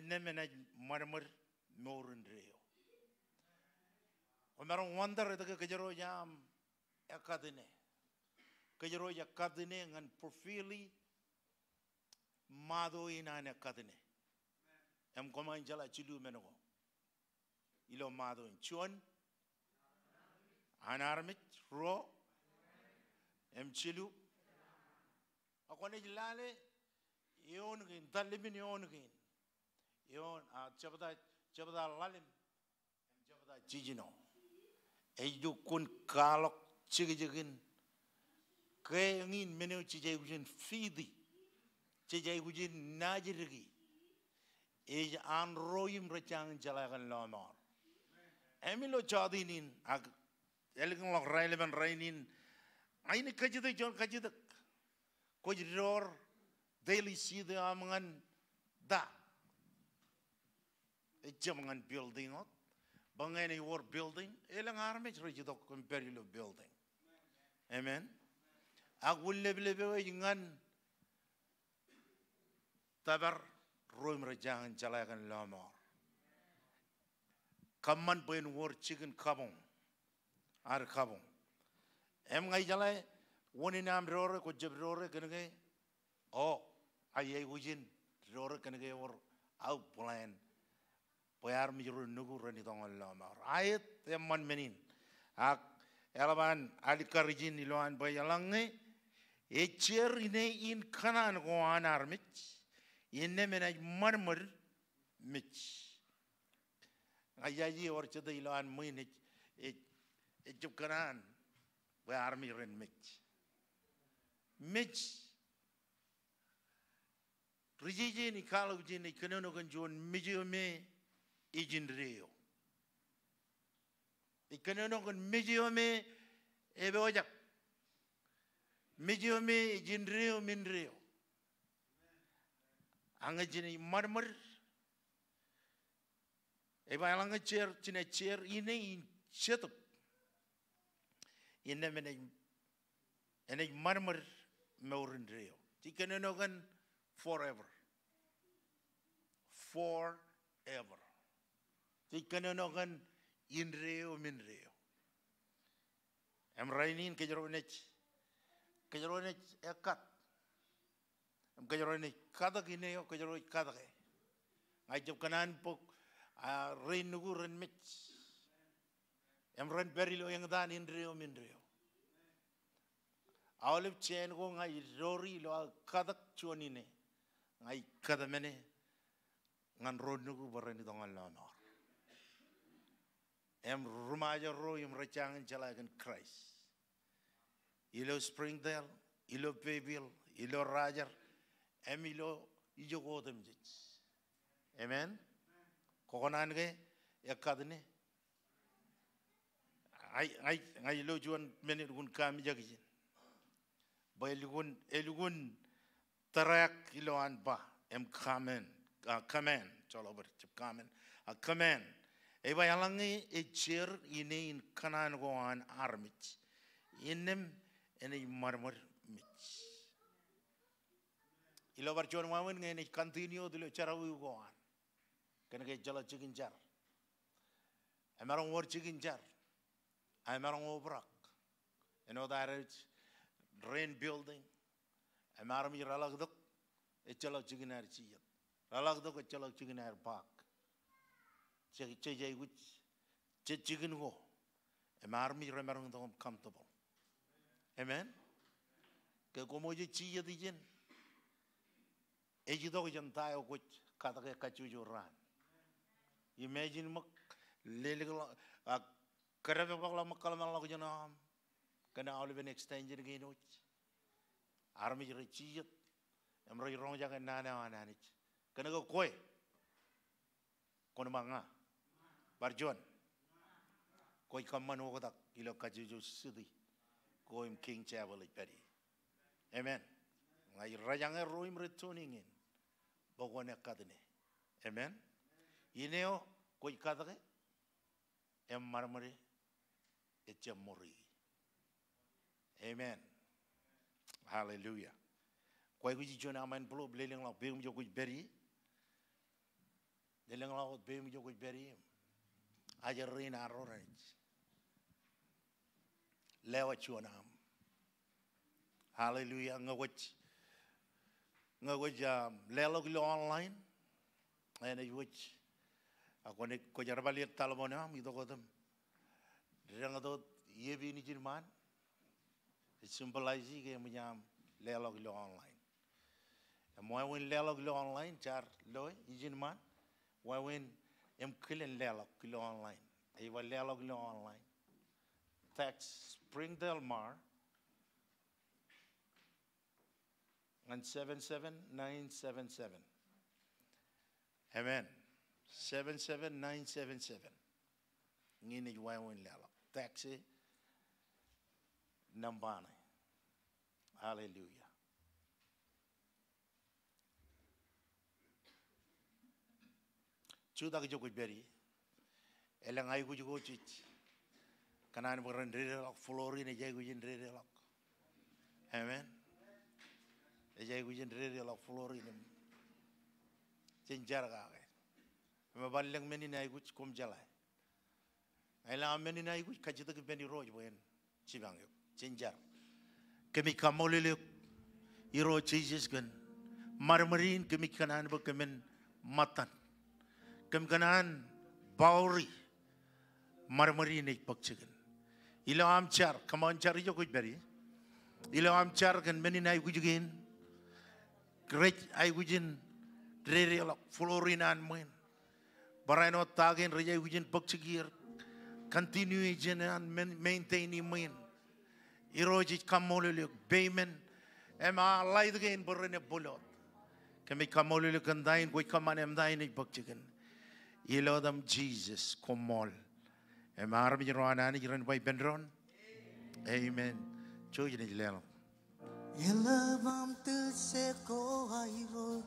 innām enaaj ṃadṃōd mour indeeo. Kwōmaroñ wonder etke kōjro ej aṃ ekatine. Kōjro ej ekatine ñan fulfill e motto in an ekatine. im koṃ an jeḷā jilu men ko ilo Matu in. Juon, an armej. Ruo, im jilu. Ak kwōnaaj lale eoon kein, talimin eoon kein. Eoon, a, jebta, jebta ḷalem im jebta jiljino. Ej lukkuun kwaḷọk jekjekin ke eñin men eo jej aikuj in fiti, jej aikuj in naaj diki. Ej an ro im rej jañin jeḷā kōn lọmọọr. Im ilo jọteen in, ak ālikin ḷọk raelepen rainin, inaaj kajjitōk juon kajjitōk. Kwōj door Daly City eo aṃ ñan ta? Ejjab ñan building wōt. Bwe ñe enaaj wōr building, elōñ armej rej itok im pād ilo building. Amen. Ak wūn leplep eo ej ñan tōpar ro im rej jañin jeḷā kōn lọmọọr. Kōṃṃan bwe en wōr jikin kabuñ, ad kabuñ. Im ña ijeḷā wōn in aṃ doore, kwōj jab doore kōnke, o, a, ij aikuj in doore kōnke ewōr aō plan bwe armej ro nukū ren itok ñan lọmọọr. Aet, eṃṃan men in. Ak eḷap an alikkar ijin ilowaan bwe eḷaññe ej jeer ine in kōṇaan ko an armej, innām enaaj ṃadṃōd mej. Ña ijaje ewōr jete ilowaan ṃwiin ej, ej, ejjab kōṇaan bwe armej ren mej. Mej. Ri-jeje in ej kwaḷọk ijin ej kōnono kōn juon mej eo me ej indeeo. Ej kōnono kōn mej eo me epojak. Mej eo me ej indeeo im indeeo. Ak ñe jenaaj ṃadṃōd, ej ba eḷaññe jeer, jenaaj jeer ine in jetōb, innām enaaj, enaaj ṃadṃōd mour indeeo. Jej kōnono kōn forever. Forever. Jej kōnono kōn indeeo im indeeo. Im rainin kōjro naaj, kōjro naaj ekkat. Im kōjro naaj katōk ine eo kōjro ej katōke. Ña ijab kōṇaan bōk, a, ro nukū ren mej. Im ren pād ilo eñtaan indeeo im indeeo. Aolep jān ko ña ij doori ilo aō katōk juon ine, ña ij kōtmāne ñan ro nukū bwe ren itok ñan lọmọọr. Im ri-Ṃajeḷ ro im rej jañin jeḷā kōn Kraist. Ilo Springdale, ilo Fayetteville, ilo Rogers, im ilo ijoko otemjej. Amen. Kwō kōṇaan ke ekkat ine? Ña ij, ña ij, ña ij lo juon men elukkuun kaamijak ijin. Bwe elukkuun, elukkuun tōrak ilowaan ba, im command, a, command, joḷọk bōd, jab command, a, command. Ej ba eḷaññe ej jeer ine in kōṇaan ko an armej, innām enaaj ṃadṃōd mej. Ilo bar juon wāween ñe enaaj continue wōt ilo jerọwiwi ko an. Kōnke ejjeḷọk jikin jar. Emaroñ wōr jikin jar. Emaroñ obrak. Āinwōt ad rej rent building, im armej reḷak tok, ejjeḷọk jikin ad jijet. Reḷak tok, ejjeḷọk jikin ad park. Jej, jej aikuj jet jikin ko im armej remaroñ itok im comfortable. Amen. Ke koṃ eo jej jijet ijin, ej itok jān ta eo kwōj katōke kajjojo raan. Imagine ṃōk, lelōñḷọk, a, kōdepakḷọk ṃōk kōḷmānḷọkjeṇ eo aṃ kōn aolepen extension kein wōj. Armej rej jijet im rej roñjake naan eo an Anij. Kōnke kwe, kwōn ba ña, bar juon, kwōj kōṃṃan oktak ilo kajjojo city ko im King Chapel ej pād ie. Amen. Ña ij rōjañe ro im rej tuning in bwe kwōn ekkat ine. Amen. Ine eo kwōj katōke, im ṃadṃōde ejjab ṃōriki. Amen. Hallelujah. Kwōj aikuj juon aṃ envelope, lelōñḷọk peiṃ ijo kwōj pād ie. Lelōñḷọk wōt peiṃ ijo kwōj pād ie. Ajri rein arro renaaj lewōj juon aṃ. Hallelujah. Ñe kwōj, ñe kwōj, um, leḷọk ilo online, enaaj wōj. Ak kwōnaaj kwōjerbal ilo taḷboon eo aṃ itok wōt im deñōt wōt iep in ijin ṃaan. Ej symbolize ke eṃōj aṃ leḷọk ilo online. Im wāween leḷọk ilo online, jar loe ijin ṃaan. Wāween im kilen leḷọk ilo online. Ej ba leḷọk ilo online. Text Spring Del Mar ñan seven seven nine seven seven. Amen. Seven seven nine seven seven. Ñe enaaj wāween leḷọk. Text e nōṃba ṇe. Hallelujah. Jutak ijo kwōj pād ie. Elōñ aikuj ko jej kōṇaan bwe ren dedeḷọk floor in, ej aikuj in dedeḷọk. Amen. Ej aikuj in dedeḷọk floor in im jen jar kake. Im eban lōñ men in aikuj koṃ jeḷā. Ilo aṃ men in aikuj, kajjitōk ippān Irooj bwe en jipañ eok. Jen jar. Kōmij kaṃṃoolol eok Irooj Jisōs kōn ṃadṃōd in kōmij kōṇaan bwe kōmin ṃōttan. Kōm kōṇaan power e ṃadṃōd in ej bōk jikin. Ilo aṃ jar, come on, jar ijo kwōj pād ie. Ilo aṃ jar kōn men in aikuj kein, rej aikuj in dedeḷọk floor in an ṃwiin. Barāinwōt ta kein rej aikuj in bōk jikier, continuation an, maintain e ṃwiin. Irooj ij kaṃṃoolol eok, payment, im a light kein bwe ren ebōl wōt. Kōmij kaṃṃoolol eok kōn ta in kwōj kōṃṃane im ta in ej bōk jikin. Ilo etaṃ Jisōs, koṃṃool. Im armej ro an Anij ren ba ippān doon, amen. Jouj im leḷọk. Eḷap aṃ tilse ko aerro.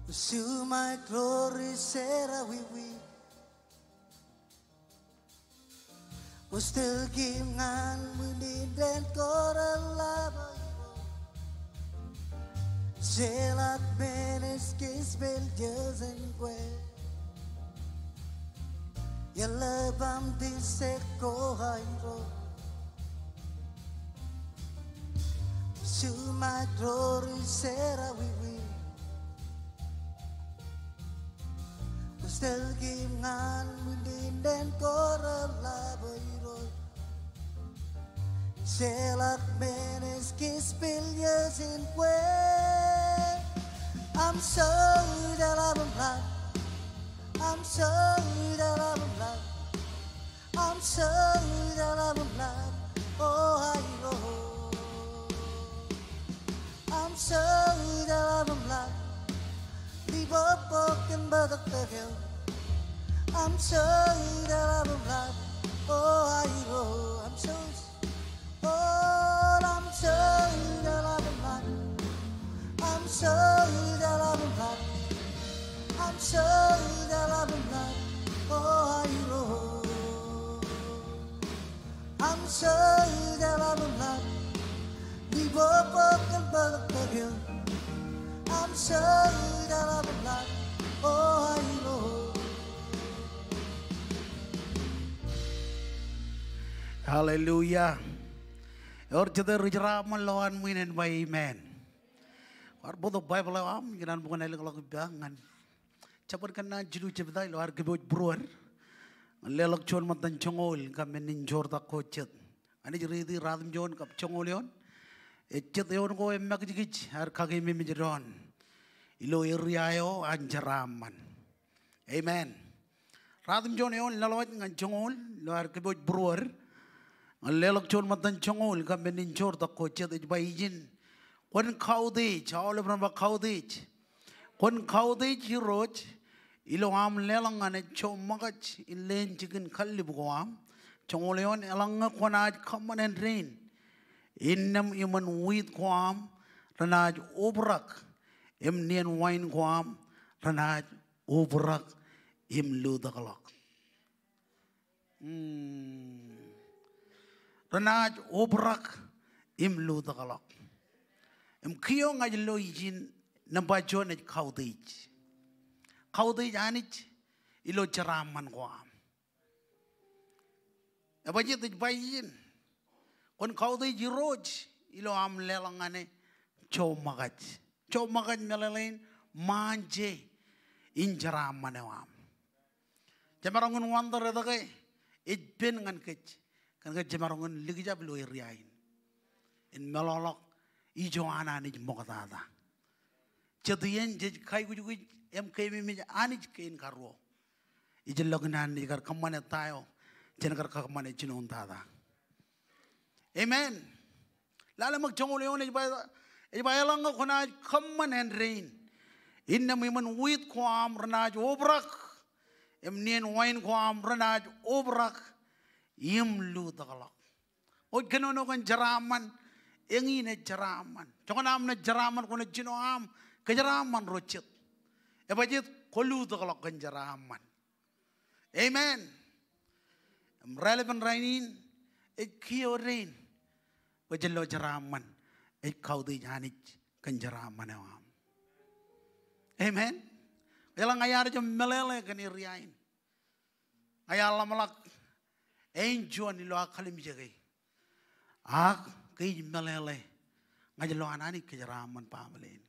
Usu ṃaik ro ri sera wiwi. Kwōj tōl kōm ñan ṃwiin indeṇ ko reḷap aerro. Jeḷak men ej kōj pād ijo jān kwe. Eḷap aṃ tilse ko aerro. Usu ṃaik ro ri sera wiwi. Kwōj tōl kōm ñan ṃwiin indeṇ ko reḷap aerro. Jeḷak men ej kōj pād ijo jān kwe. Aṃ soute ḷap im ḷap. Aṃ soute ḷap im ḷap. Aṃ soute ḷap im ḷap, o aerro. Aṃ soute ḷap im ḷap, ri bōkbōk kōn bōtōktōk eo. Aṃ soute ḷap im ḷap, o aerro. Aṃ soute, o aṃ soute ḷap im ḷap. Aṃ soute ḷap im ḷap. Aṃ soute ḷap im ḷap, o aerro. Aṃ soute ḷap im ḷap, ri bōkbōk kōn bōtōktōk eo. Aṃ soute ḷap im ḷap, o aerro. Hallelujah. Ewōr jete ri jeraaṃṃan lowaan ṃwiin en ba amen. Kwaar bōktok Baibōḷ eo aṃ, ikōṇaan bwe kwōn ālōkḷọk ippa ñan Jabōt Kōnnaan jilu jebta ilo ad kōpooj būruod. Ñan leḷọk juon ṃōttan joñoul kab men in joortak ko jet. Ñan ij riiti ruatimjuon kab joñoul eoon. Ej jet eoon ko emakijkij ad kakeememej doon ilo area eo an jeraaṃṃan. Amen. Ruatimjuon eoon laḷwaj ñan joñoul ilo ad kōpooj būruod. Ñan leḷọk juon ṃōttan joñoul kab men in joortak ko jet ej ba ijin. Kwōn kautiej, aolep ren ba kautiej. Kwōn kautiej Irooj ilo aṃ leḷọk ñan e joṃṃakaj in leen jikin kallib ko aṃ. Joñoul eoon, eḷaññe kwōnaaj kōṃṃan āindein, innām iṃōn wiit ko aṃ renaaj obrak, im nien wain ko aṃ renaaj obrak im lutōkḷọk. Hmm. Renaaj obrak im lutōkḷọk. Im kiiō ña ij lo ijin nōṃba juon ej kautiej. Kautiej Anij ilo jeraaṃṃan ko aṃ. Ebajeet ej ba ijin. Kwōn kautiej Irooj ilo aṃ leḷọk ñan e joṃṃakaj. joṃōkaj meḷeḷein, ṃaanje in jeraaṃṃan eo aṃ. Jemaroñ in wonder etke ej pen ñan kōj, kōn ke jemaroñ in likjab ilo area in. In meḷọkḷọk ijo an Anij ṃoktata. Jet iien jej kaikuj im keememej Anij kein karuo, ejjeḷọkin Anij kar kōṃṃane ta eo jen kar kōṃṃane jinoin tata. Amen. Lale ṃōk joñoul eoon ej ba, ej ba eḷaññe kwōnaaj kōṃṃan āindein, innām iṃōn wiit ko aṃ renaaj obrak, im nien wain ko aṃ renaaj obrak, im lutōkḷọk. Kwōj kōnono kōn jeraaṃṃan, eñin ej jeraaṃṃan. Joñan aṃ naaj jeraaṃṃan, kwōnaaj jino aṃ kōjeraaṃṃan ro jet. Ebajeet? Kwō lutōkḷọk kōn jeraaṃṃan. Amen. Im raelepen rainin ej kiiō dein bwe jen lo jeraaṃṃan, ej kautiej Anij kōn jeraaṃṃan eo aṃ. Amen. Eḷaññe iar jab meḷeḷe kōn area in, ña iar ḷōmṇak āinjuon ilo aō kalimjeke. Ak ke ij meḷeḷe, ña ij lo an Anij kōjeraaṃṃan baaṃle in.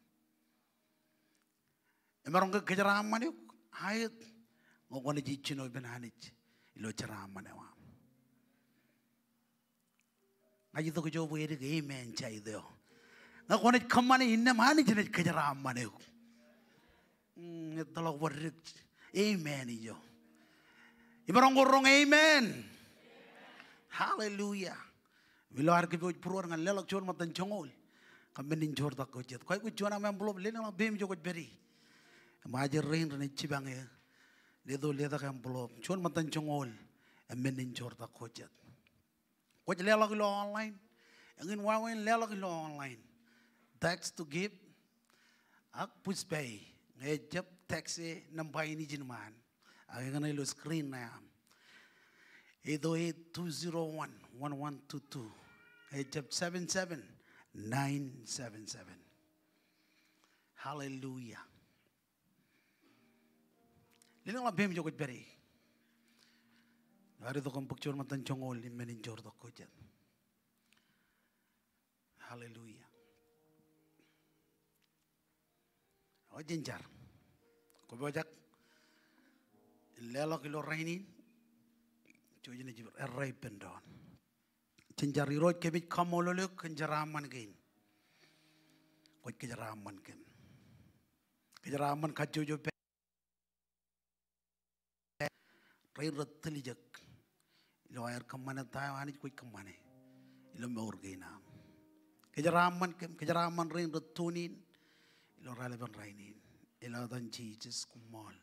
Emaroñ ke kōjeraaṃṃan eok? Aet, ñe kwōnaaj jino ippān Anij ilo jeraaṃṃan eo aṃ. Ña ij itok ijo bwe edik amen side eo. Ñe kwōnaaj kōṃṃane innām Anij enaaj kōjeraaṃṃan eok. Mm, ettoḷọk bōd dik amen ijo. Imaroñ ko roñ amen. Hallelujah. Im ilo ad kōpooj būruod ñan leḷọk juon ṃōttan joñoul kab men in joortak ko jet, kwōj aikuj juon aṃ envelope, lelōñḷọk peiṃ ijo kwōj pād ie. Im ajri rein renaaj jipañ eō, letok, letok envelope, juon ṃōttan joñoul im men in joortak ko jet. Kwōj leḷọk ilo online. Eñin wāween leḷọk ilo online. Text to give. Ak Pushpay, ñe ejjab, text e nōṃba in ijin ṃaan. Ak eñin ilo screen ṇe aṃ. Eight oh eight, two zero one, one one two two. Ñe ejjab, seven seven nine seven seven. Hallelujah. Lelōñḷọk peiṃ ijo kwōj pād ie. Ad itok im bōk juon ṃōttan joñoul im men in joortak ko jet. Hallelujah. O jen jar. Kwō pojak in leḷọk ilo rainin, ijo jenaaj errā ippān doon. Jen jar. Irooj, kōmij kaṃṃoolol eok kōn jeraaṃṃan kein. Kwōj kōjeraaṃṃan kōm. Kōjeraaṃṃan kajjojo pā rein rej tiljek ilo aer kōṃṃane ta eo Anij kwōj kōṃṃane ilo mour kein aṃ. Kōjeraaṃṃan kōm, kōjeraaṃṃan rein rej tune in ilo raelepen rainin. Ilo etan Jisōs, koṃṃool.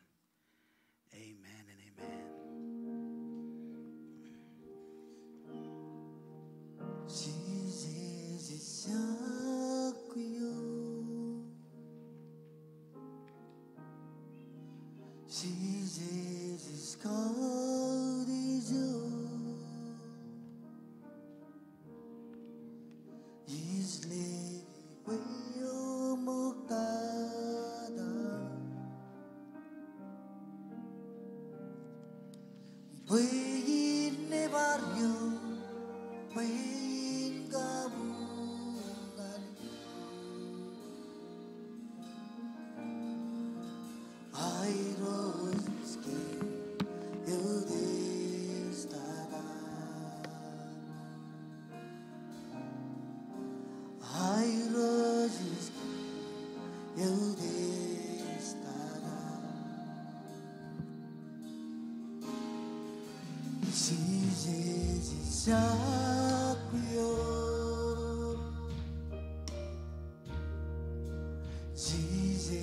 Amen and amen. Jisōs ej jar kiiō. Jisōs ej kautiej eō. Ij lelōñ bwe eṃōk tata. Bwe in nebar eō, bwe in kabuñ ñan eō. Airooj ej kiiō eutiej tata. Airooj ej kiiō eutiej tata. Jisōs ej jar kiiō. Jisōs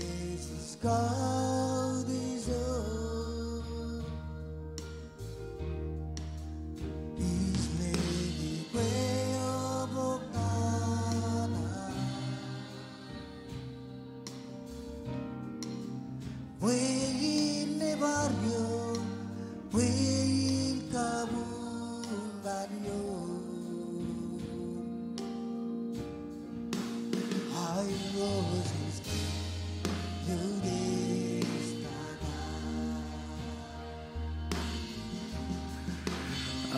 ej kautiej eō. Ij lelōñ bwe eṃōk tata. Bwe in nebar eō, bwe in kabuñ ñan eō. Airooj ej kiiō eutiej tata.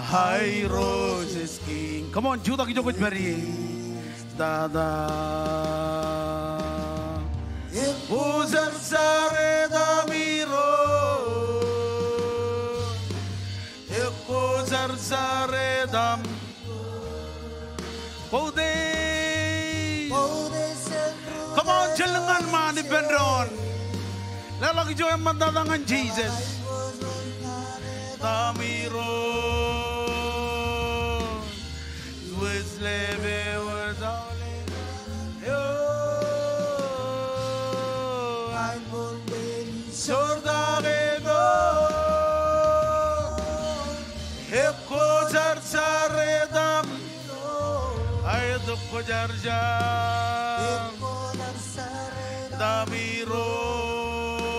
Airooj ej kiiō. Come on, jutak ijo kwōj pād ie. Tata. Kwōjarjar etaṃ Irooj. Ekwōjarjar etaṃ. Quote. Come on, jen lōñ ñan ṃaan ippān doon. Leḷọk ijo eṃṃantata ñan Jisōs. Etaṃ Irooj. Ekwōjarjar etaṃ. Aet, ekwōjarjar etaṃ Irooj.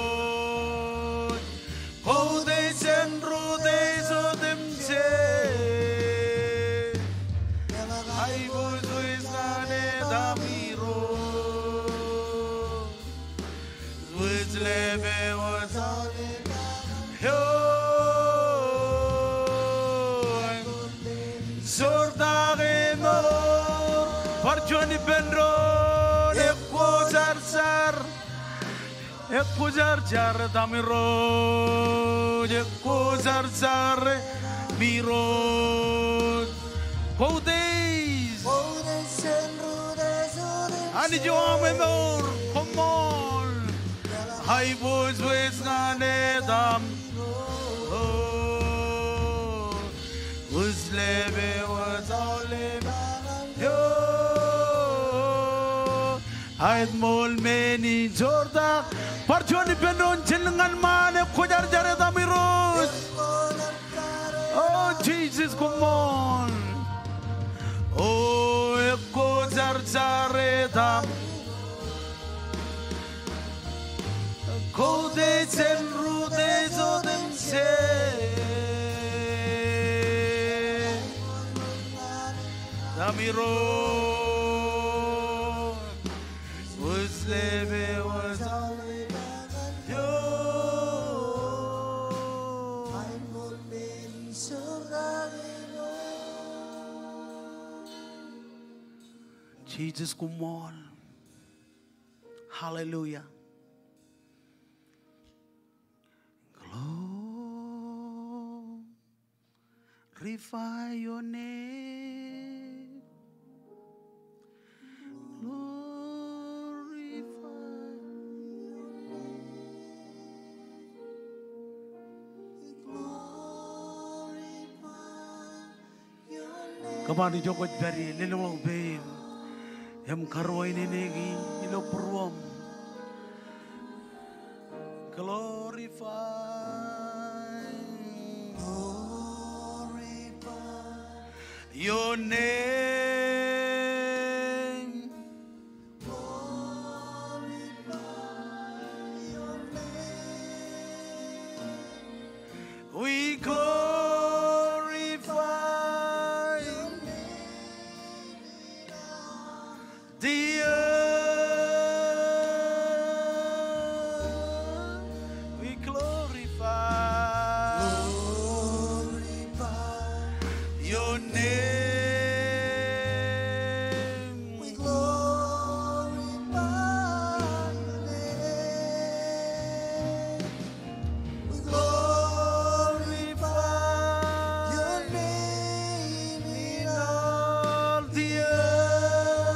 Quote jān rūtto eo otemjej. Aiboojoj ñan etaṃ Irooj. Wōj lepewōj eo. Jortak eo. Bar juon ippān doon. Ekwōjarjar. Ekwōjarjar etaṃ Irooj, ekwōjarjar etaṃ Irooj. Quote. Anij eo aṃ emour, koṃṃool. Aiboojoj ñan etaṃ Irooj. Wōj lepewōj eo. Aet, ṃool men in jortak. Bar juon ippān doon, jen lōñ ñan ṃaan. Ekwōjarjar etaṃ Irooj. O Jisōs, koṃṃool. O ekwōjarjar etaṃ. Quote jān rūtto eo otemjej. Etaṃ Irooj. Wōj lepewōj eo. Jisōs, koṃṃool. Hallelujah. Glorify your name. Glorify your name. Glorify Come on, ijo kwōj pād ie, lelōñḷọk pein im karuwainene e ilo būruōṃ. Glorify. Glorify your name. Glorify your name. We glorify your name in all the earth. We glorify. Glorify your name. We glorify your name. We glorify your name in all the earth.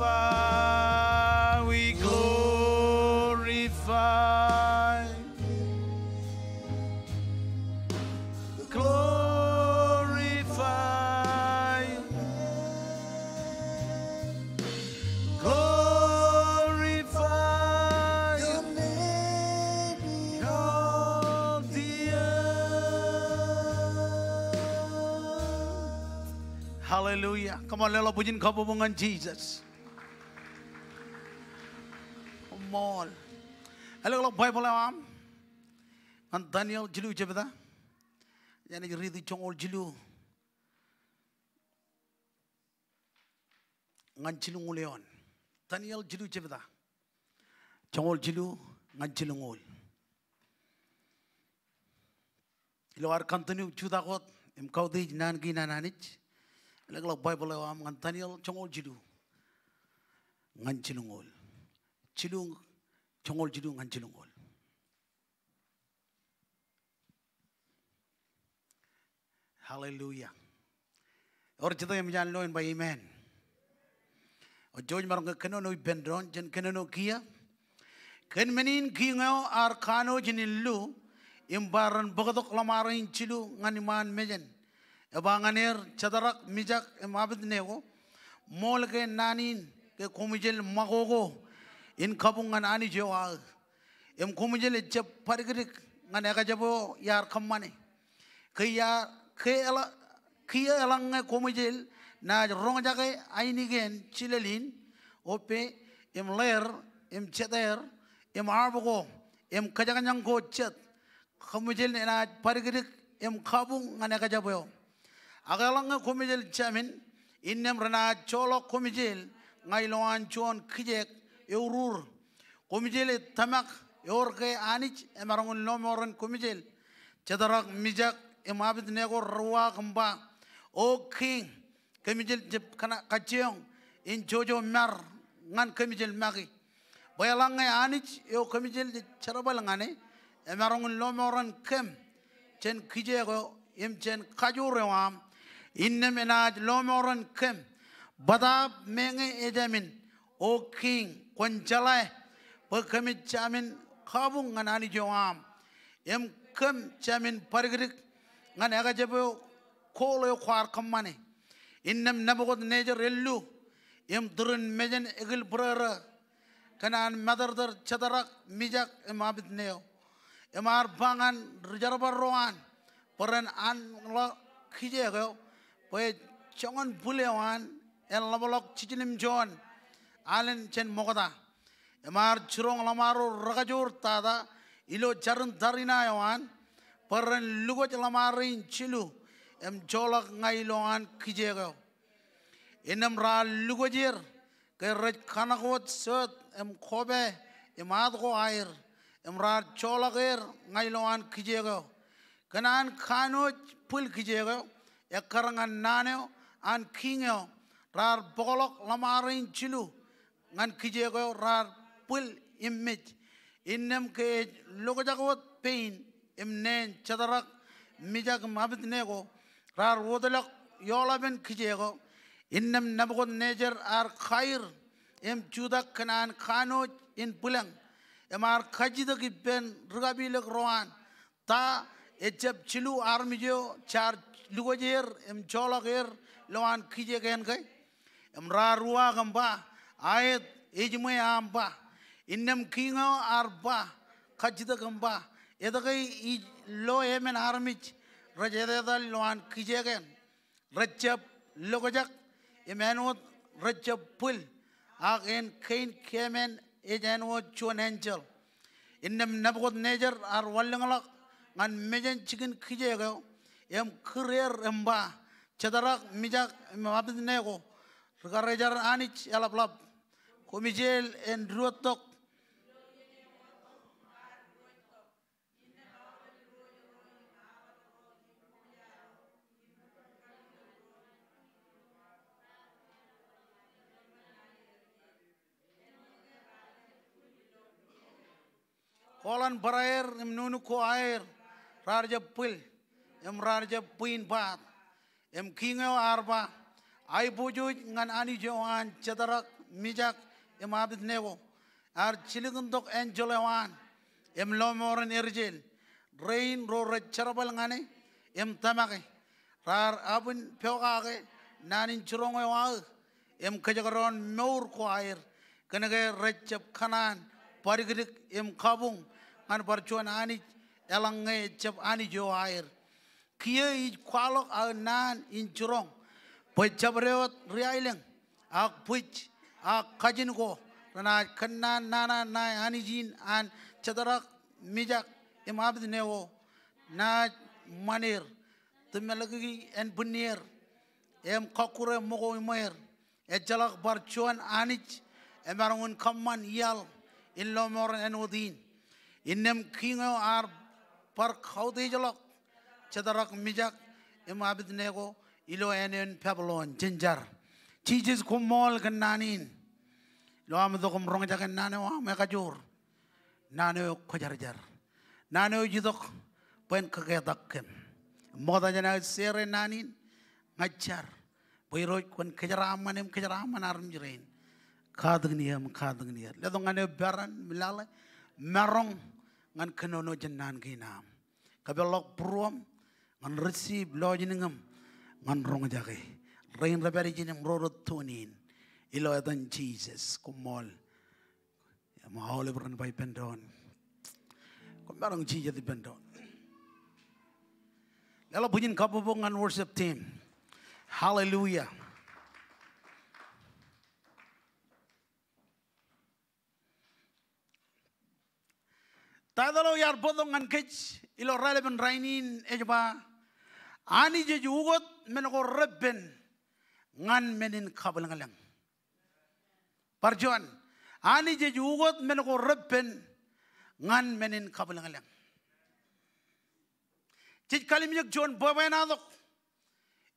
Glorify, we glorify. Glorify. Glorify your name in all the earth. Hallelujah. Come on, leḷọk bwijin kabbokbok ñan Jisōs. Koṃṃool. Elōkḷọk Baibōḷ eo aṃ ñan Daniel jilu jebta. Inaaj riiti joñoul jilu ñan jilñuul eoon. Daniel jilu jebta. Joñoul jilu ñan jilñuul. Ilo ad continue jutak wōt im kautiej naan kein an Anij, elōkḷọk Baibōḷ eo aṃ ñan Daniel joñoul jilu. ñan jilñuul. Jilu, joñoul jilu ñan jilñuul. Hallelujah. Ewōr jete eṃōj an lo in ba amen. Eo jej maroñ ke kōnono ippān doon, jen kōnono kiiō. Kōn men in kiiñ eo ear kanooj in illu im ba ren bōktok ḷōṃaro in jilu ñan iṃaan mejān. Eba ñan er, Jedrak, Mijak im Abednego, ṃool ke naan in ke koṃjel ṃakoko in kabuñ ñan anij eo aō. Im koṃjel ejjab badikdik ñan ekjab eo iar kōṃṃane. Ke iar, ke eḷa, kiiō eḷaññe koṃjel naaj roñjake ainikien jilel in, oppe, im ḷeer, im jeteer, im aḷap ko, im kōjekjek ko jet, koṃjel enaaj badikdik im kabuñ ñan ekjab eo. Ak eḷaññe koṃjel jāmin, innām renaaj joḷọk koṃjel ña ilowaan juon kijeek eurur. Koṃjel ej tōmak ewōr ke Anij emaroñ in lọmọọren koṃjel. Jedrak, Mijak im Abednego rej uwaak im ba, O kiiñ, kōmjel jab kajjioñ in jojo mar ñan kōmjel make. Bwe eḷaññe Anij eo kōmjel jej jerbal ñane emaroñ in lọmọọren kōm jān kijeek eo im jān kajoor eo aṃ, innām enaaj lọmọọren kōm bōtaab meñe ejāmin. O kiiñ, kwōn jeḷā bwe kōmij jāmin kabuñ ñan anij eo aṃ, im kōm jāmin badikdik ñan ekjab eo kool eo kwaar kōṃṃane. Innām Nebukadnejar ellu im tūrin mejān ekilbūrōrō kōn an matōrtōr Jedrak, Mijak im Abednego. Im ear ba ñan ri jerbal ro an bwe ren anḷọk kijeek eo, bwe joñan bwil eo an en ḷapḷọk jiljilimjuon alen jān ṃokta. Im ear jiroñ ḷōṃaro rekajoor tata ilo jarin tarina eo an bwe ren lukwōj ḷōṃaro in jilu im joḷọk ña ilowaan kijeek eo. Innām raar lukwōj er ke rej kōṇak wōt soot im kope im aat ko aer, im raar joḷọk er ña ilowaan kijeek eo. Kōn an kanooj bwil kijeek eo ekkar ñan naan eo an kiiñ eo, raar bōkḷọk ḷōṃaro in jilu ñan kijeek eo raar bwil im mej. Innām ke ej lokjak wōt pein im neen Jedrak, Mijak im Abednego raar wōtlọk ioḷapen kijeek eo, innām Nebukadnejar ear kaer im jutak kōn an kanooj in bwilōñ, im ear kajjitōk ippān ri kapilōk ro an, Ta ejjab jilu armej eo jaar lukwōj er im joḷọk er ilowaan kijeek eṇ ke? Im raar uwaak im ba, Aet, ejiṃwe aṃ ba. Innām kiiñ eo ear ba, kajjitōk im ba, Etke ij lo emān armej rej etetal ilowaan kijeek eṇ? Rejjab lokjak im āinwōt rejjab bwil, ak en kein keemān ej āinwōt juon enjeḷ. Innām Nebukadnejar ear wanlōñḷọk ñan mejān jikin kijeek eo im kūr er im ba, Jedrak, Mijak im Abednego, ri karijer Anij eḷapḷap, koṃjeel en diwōjtok kooḷan bōraer im nuknuk ko aer raar jab bwil im raar jab bwiin baat. Im kiiñ eo ear ba, Aiboojoj ñan Anij eo an Jedrak, Mijak im Abednego, ear jilkintok enjeḷ eo an im lọmọọren rijel, rein ro rej jerbal ñane im tōmake. Raar abwin pokake naan in jiroñ eo aō im kōjekdọọn mour ko aer, kōnke rejjab kōṇaan badikdik im kabuñ ñan bar juon anij eḷaññe ejjab Anij eo aer. Kiiō ij kwaḷọk aō naan in jiroñ bwe jabdewōt ri aelōñ ak bwij ak kajin ko renaaj kōnnaan nana ṇae Anij in an Jedrak, Mijak im Abednego, naaj ṃan er, tūmeḷọkiki ānbwinnier im kọkkure ṃōko iṃweer. Ejjeḷọk bar juon anij emaroñ in kōṃṃan iaḷ in lọmọọren āinwōt in. Innām kiiñ eo ear bar kautiejḷọk Jedrak, Mijak im Abednego ilo ānein Babilon. Jen jar. Jisōs, koṃṃool kōn naan in. Ilo aṃ itok im roñjake naan eo aṃ ekajoor. Naan eo kwōjarjar. Naan eo ej itok bwe en kaketak kōm. Ṃokta jān aō share naan in, ña ij jar bwe Irooj kwōn kōjeraaṃṃan im kōjeraaṃṃan armej rein. Katakin eō im katakin er. Letok ñan eō peran im lale, maroñ ñan kōnono jān naan kein aṃ. Kōpeḷḷọk būruōṃ ñan receive lọjilñōṃ ñan roñjake. Rein rej pād ijin im ro rej tune in. Ilo etan Jisōs, koṃṃool. Im aolep ren ba ippān doon, koṃ maroñ jijet ippān doon. Leḷọk bwijin kabbokbok ñan worship team. Hallelujah. Title eo iar bōktok ñan kōj ilo raelepen rainin ej ba, Anij ej ukot men ko reppen ñan men in kabwilōñlōñ. Bar juon, Anij ej ukot men ko reppen ñan men in kabwilōñlōñ. Jej kalimjek juon bwebwenato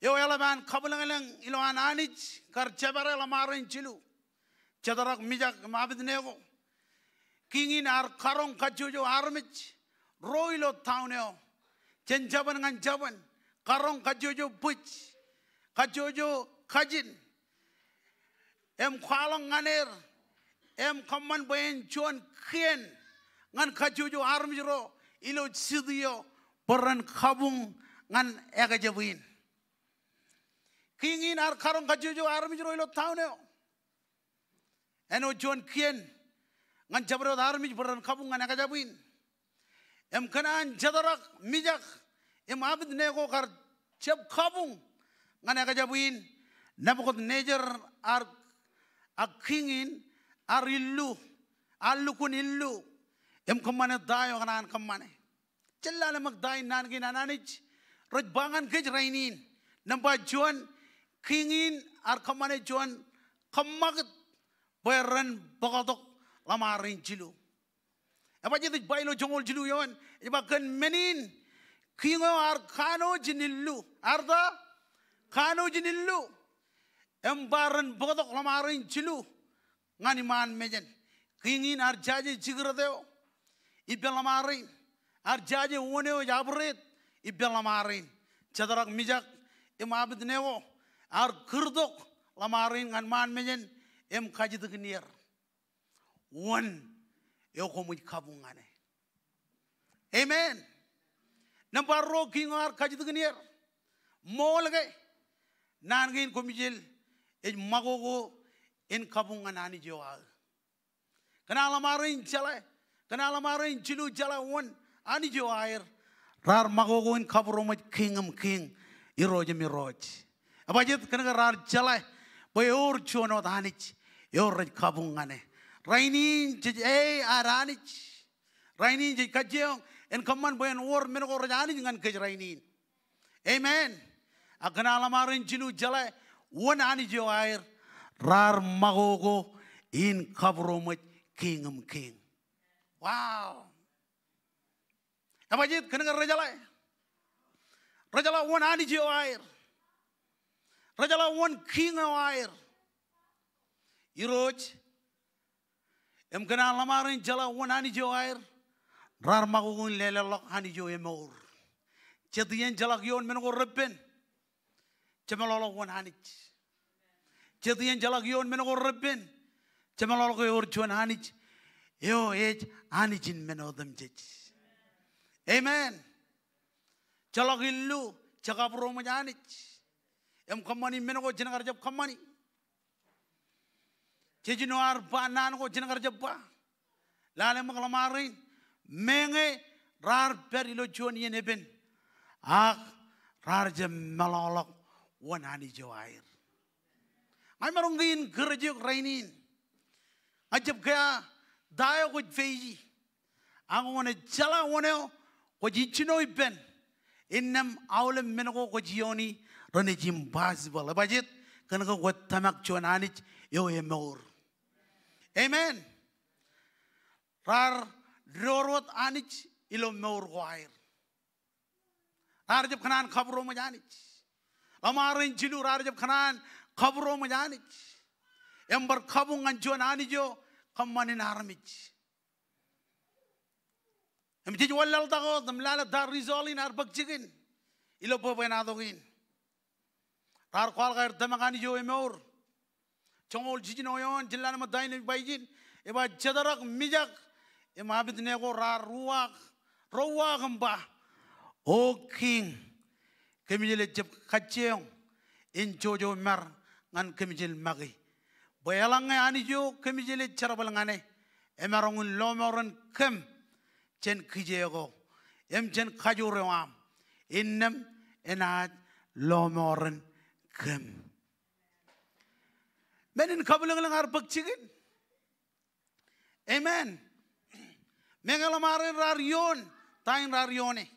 eo eḷap an kabwilōñlōñ ilowaan Anij kar jepare ḷōṃarein jilu, Jedrak, Mijak im Abednego. Kiiñ in ear karoñ kajjojo armej ro ilo town eo, jān jabōn ñan jabōn, karoñ kajjojo bwij, kajjojo kajin, im kwaḷọk ñan er, im kōṃṃan bwe en juon kien ñan kajjojo armej ro ilo city eo bwe ren kabuñ ñan ekjab in. Kiiñ in ear karoñ kajjojo armej ro ilo town eo, āinwōt juon kien ñan jabdewōt armej bwe ren kabuñ ñan ekjab in. Im kōn an Jedrak, Mijak im Abednego kar jab kabuñ ñan ekjab in, Nebukadnejar ear, ak kiiñ in ear illu, ear lukkuun illu im kōṃṃane ta eo ekōṇaan kōṃṃane. Jen lale ṃōk ta in naan kein an Anij rej ba ñan kōj rainin. Nōṃba juon, kiiñ in ear kōṃṃane juon kōṃṃakūt bwe ren bōktok ḷōṃarein jilu. Ebajjeet ej ba ilo joñoul jilu eoon, ej ba kōn men in kiiñ eo ear kanooj in illu, ear ta? Kanooj in illu. Im ba ren bōktok ḷōṃarein jilu ñan iṃaan mejān. Kiiñ in ear jaje jikrōt eo ippān ḷōṃarein. Ear jaje wōn eo ej abūreet ippān ḷōṃarein. Jedrak, Mijak im Abednego ear kūrtok ḷōṃarein ñan iṃaan mejān im kajjitōkin er wōn eo koṃij kabuñ ñan e. Amen. Nōṃba ruo, kiiñ eo ear kajjitōkin er, ṃool ke naan kein koṃjel ej ṃakoko in kabuñ ñan Anij eo aō. Kōn an ḷōṃarein jeḷā, kōn an ḷōṃarein jilu jeḷā wōn Anij eo aer, raar ṃakoko in kabūroṃōj Kiiñ in kiiñ, Irooj in irooj. Ebajjeet? Kōnke raar jeḷā bwe ewōr juon wōt Anij eo rej kabuñ ñan e. Rainin jej e ad Anij. Rainin jej kajjioñ in kōṃṃan bwe en wōr men ko rej anij ñan kōj rainin. Amen. Ak kōn an ḷōṃarein jilu jeḷā wōn Anij eo aer, raar ṃakoko in kabūroṃōj Kiiñ in kiiñ. Wow. Ebajjeet? Kōnke rejeḷā, rejeḷā wōn Anij eo aer. Rejeḷā wōn Kiiñ eo aer. Irooj, im kōn an ḷōṃarein jeḷā wōn Anij eo aer, raar ṃakoko in lelōñḷọk Anij eo emour. Jet iien jeḷak ioon men ko reppen, jemeḷọkḷọk wōn Anij. Jet iien jeḷak ioon men ko reppen, jemeḷọkḷọk ewōr juon Anij eo ej Anij in men otemjej. Amen. Jeḷak illu, jekabūroṃōj Anij im kōṃṃani men ko jen kar jab kōṃṃani. Jejino ear ba naan ko jen kar jab ba. Lale ṃōk ḷōṃarein, meñe raar pād ilo juon iien epen, ak raar jab meḷọkḷọk wōn Anij eo aer. Ña imaroñ ke in kūr eok rainin. Ña ij jab kea ta eo kwōj face-i. Ak ñe kwōnaaj jeḷā wōn eo kwōj ijjino ippān, innām aolep men ko kwōj iooni renaaj impossible. Ebajjeet? Kōnke kwōj tōmak juon Anij eo emour. Amen. Raar door wōt Anij ilo mour ko aer. Raar jab kōṇaan kabūroṃōj Anij. Ḷōṃarein jilu raar jab kōṇaan kabūroṃōj Anij. Im bar kabuñ ñan juon Anij eo kōṃṃan in armej. Im jej wanlaḷtak wōt im lale ta result in ad bōk jikin ilo bwebwenato in. Raar kwaḷọk aer tōmak Anij eo emour. Joñoul jiljino eoon, jen lale ṃōk ta in ej ba ijin, ej ba Jedrak, Mijak im Abednego raar uwaak, ro uwaak im ba, O kiiñ, kōmijel ejjab kajjioñ in jojo mar ñan kōmijel make. Bwe eḷaññe Anij eo kōmijel ej jerbal ñan e emaroñ in lọmọọren kōm jān kijeek eo im jān kajoor eo aṃ, innām enaaj lọmọọren kōm. Men in kabwilōñlōñ ear bōk jikin. Amen. Meñe ḷōṃaro in raar ioon ta in raar ioone,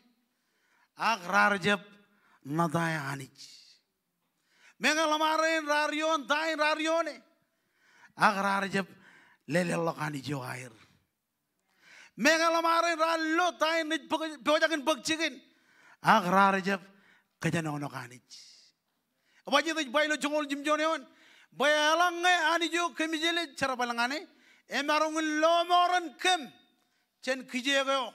ak raar jab ṇōtae Anij. Meñe ḷōṃaro in raar ioon ta in raar ioone, ak raar jab lelōñḷọk Anij eo aer. Meñe ḷōṃaro in raar lo ta in ej bōk, pojak in bōk jikin, ak raar jab kōjenolọk Anij. Ebajjeet ej ba ilo joñoul jimjuon eoon, bwe eḷaññe Anij eo kōmijel ej jerbal ñan e emaroñ in lọmọọren kōm jān kijeek eo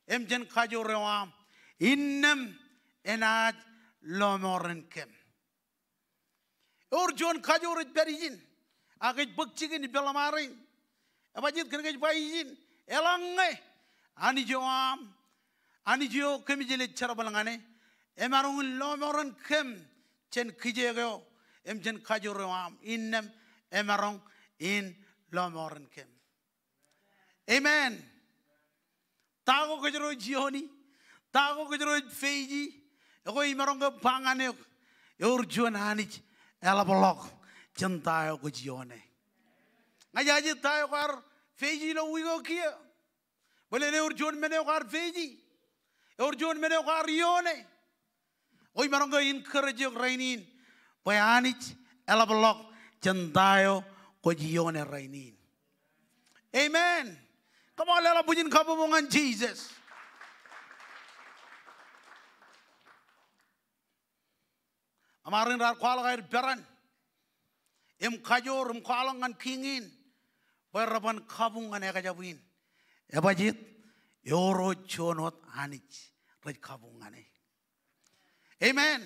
im jān kajoor eo aṃ, innām enaaj lọmọọren kōm. Ewōr juon kajoor ej pād ijin, ak ej bōk jikin ippān ḷōṃaro in. Ebajjeet kōnke ej ba ijin, eḷaññe Anij eo aṃ, Anij eo kōmijel ej jerbal ñan e, emaroñ in lọmọọren kōm jān kijeek eo im jān kajoor eo aṃ, innām emaroñ in lọmọọren kōm. Amen. Ta ko kōjro ej iooni, ta ko kōjro ej face-i, ekwe imaroñ ke ba ñan eok, ewōr juon Anij eḷapḷọk jān ta eo kwōj ioone. Ña ij aje ta eo kwaar face-i ilo wiik eo kiiō. Bwe lale ewōr juon men eo kwaar face-i, ewōr juon men eo kwaar ioone. Ak imaroñ ke encourage eok rainin bwe Anij eḷapḷọk jān ta eo kwōj ioone rainin. Amen. Come on, leḷọk bwijin kabbokbok ñan Jisōs. Ḷōṃaro in raar kwaḷọk aer peran im kajoor im kwaḷọk ñan kiiñ in bwe reban kabuñ ñan ekjab in. Ebajjeet, ewōr juon wōt Anij rej kabuñ ñan e. Amen.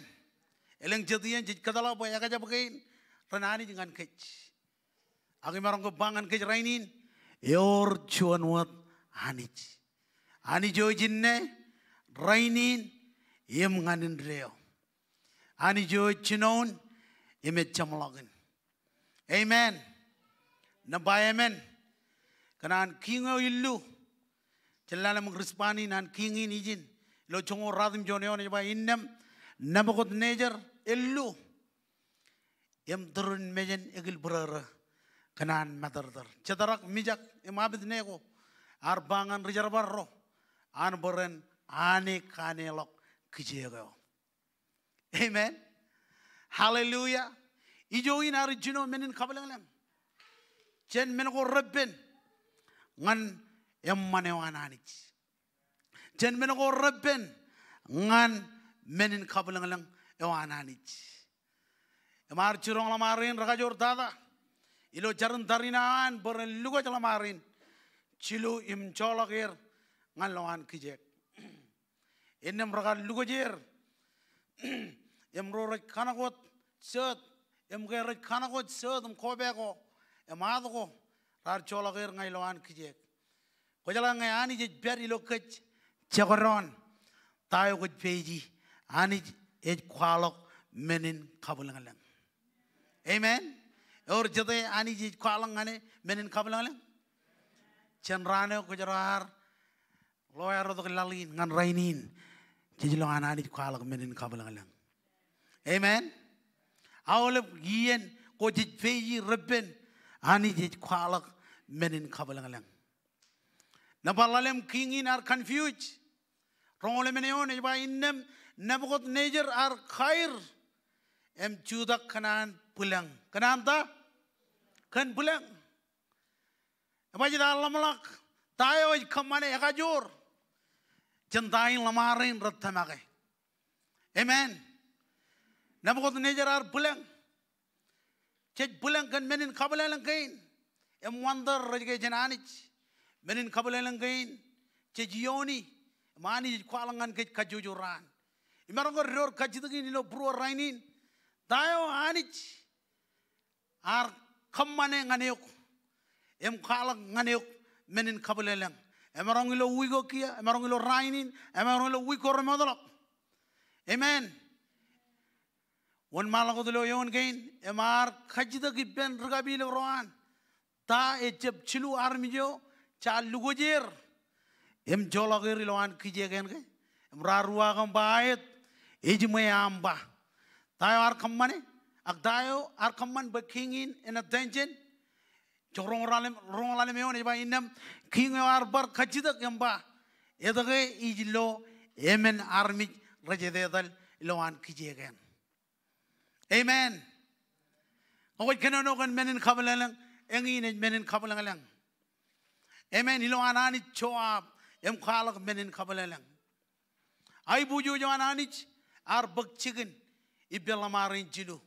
Elōñ jet iien jej kōtḷọk bwe ekjab kein ren Anij ñan kōj. Ak imaroñ ke ba ñan kōj rainin, ewōr juon wōt Anij. Anij eo ej inne, rainin, im ñan indeeo. Anij eo ej jinoin im ej jeṃḷọkin. Amen. Nōṃba emān. Kōn an kiiñ eo illu. Jen lale ṃōk respond in an kiiñ in ijin. Ilo joñoul ratimjuon eoon ej ba, innām Nebukadnejar ellu im tūrin mejān ekilbūrōrō kōn an matōrtōr. Jedrak, Mijak im Abednego ear ba ñan ri jerbal ro an bwe ren anekanelọk kijeek eo. Amen. Hallelujah. Ijo in ear jino men in kabwilōñlōñ. Jān men ko repen ñan eṃṃan eo an Anij. Jān men ko repen ñan men in kabwilōñlōñ eo an Anij. Im ear jiroñ ḷōṃaro in rekajoor tata ilo jarin tariṇae an bwe ren lukwōj ḷōṃaro in jilu im joḷọk er ñan lowaan kijeek. Innām rekar lukwōj er im ro rej kanōk wōt jōōt im ke rej kanōk wōt jōōt im kopeeko im ato ko raar joḷọk er ñan lowaan kijeek. Kwōjeḷā ñe Anij ej pād ilo kōj jekdọọn ta eo kwōj face-i, Anij ej kwaḷọk men in kabwilōñlōñ. Amen. Ewōr jete Anij ej kwaḷọk ñan e men in kabwilōñlōñ? Jān raan eo kōjro ar lo aer tok laḷ in ñan rainin, jej lo an Anij kwaḷọk men in kabwilōñlōñ. Amen. Aolep iien ko jej face-i repen, Anij ej kwaḷọk men in kabwilōñlōñ. Nōṃba ḷalem kiiñ in ear confuse. Roñoul emān eoon ej ba innām Nebukadnejar ear kaer im jutak kōn an bwilōñ. Kōn an ta? Kōn bwilōñ. Ebajjeet ear ḷōmṇak ta eo ej kōṃṃane ekajoor jān ta in ḷōṃaro in rej tōmake. Amen. Nebukadnejar ear bwilōñ. jej bwilōñ kōn men in kabwilōñlōñ kein im wonder rej ke jān Anij. Men in kabwilōñlōñ kein jej iioni im Anij ej kwaḷọk ñan kōj kajjojo raan. Imaroñ ke door kajjitōk in ilo būruod rainin. Ta eo Anij ear kōṃṃane ñan eok im kwaḷọk ñan eok men in kabwilōñlōñ? Emaroñ ilo wiik ko kiiō, emaroñ ilo rainin, emaroñ ilo wiik ko remootḷọk. Amen. Wōnṃaanḷọk wōt ilo eoon kein im ear kajjitōk ippān ri-kapilōk ro an. Ta ejjab jilu armej eo jaar lukwōj er im joḷọk er ilowaan kijeek eṇ ke? Im raar uwaak im ba aet, ejiṃwe aṃ ba. Ta eo ear kōṃṃane? Ak ta eo ear kōṃṃan bwe kiiñ in en attention? Jok roñoul ḷalem, roñoul ḷalem eoon ej ba innām kiiñ eo ear bar kajjitōk im ba, etke ij lo emān armej rej etetal ilowaan kijeek eṇ? Amen. Ñe kwōj kōnono kōn men in kabwilōñlōñ, eñin ej men in kabwilōñlōñ. Amen. Ilowaan Anij joab im kwaḷọk men in kabwilōñlōñ. Aiboojoj eo an Anij ear bōk jikin ippān ḷōṃarein jilu,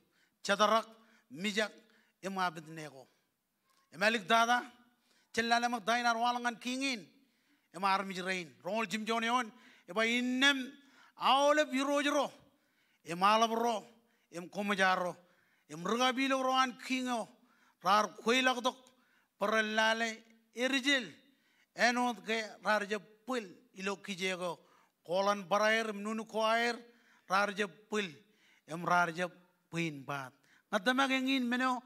Jedrak, Mijak im Abednego. Im āliktata, jen lale ṃōk ta in ear waḷọk ñan kiiñ in im armej rein. Roñoul jimjuon eoon ej ba innām aolep irooj ro im aḷap ro im koṃja ro im ri-kapilōk ro an kiiñ eo raar kweilọktok bwe ren lale erijel āinwōt ke raar jab bwil ilo kijeek eo. Koḷan bōraer im nuknukkuwaer raar jab bwil im raar jab bwiin baat. Ña itōmak eñin men eo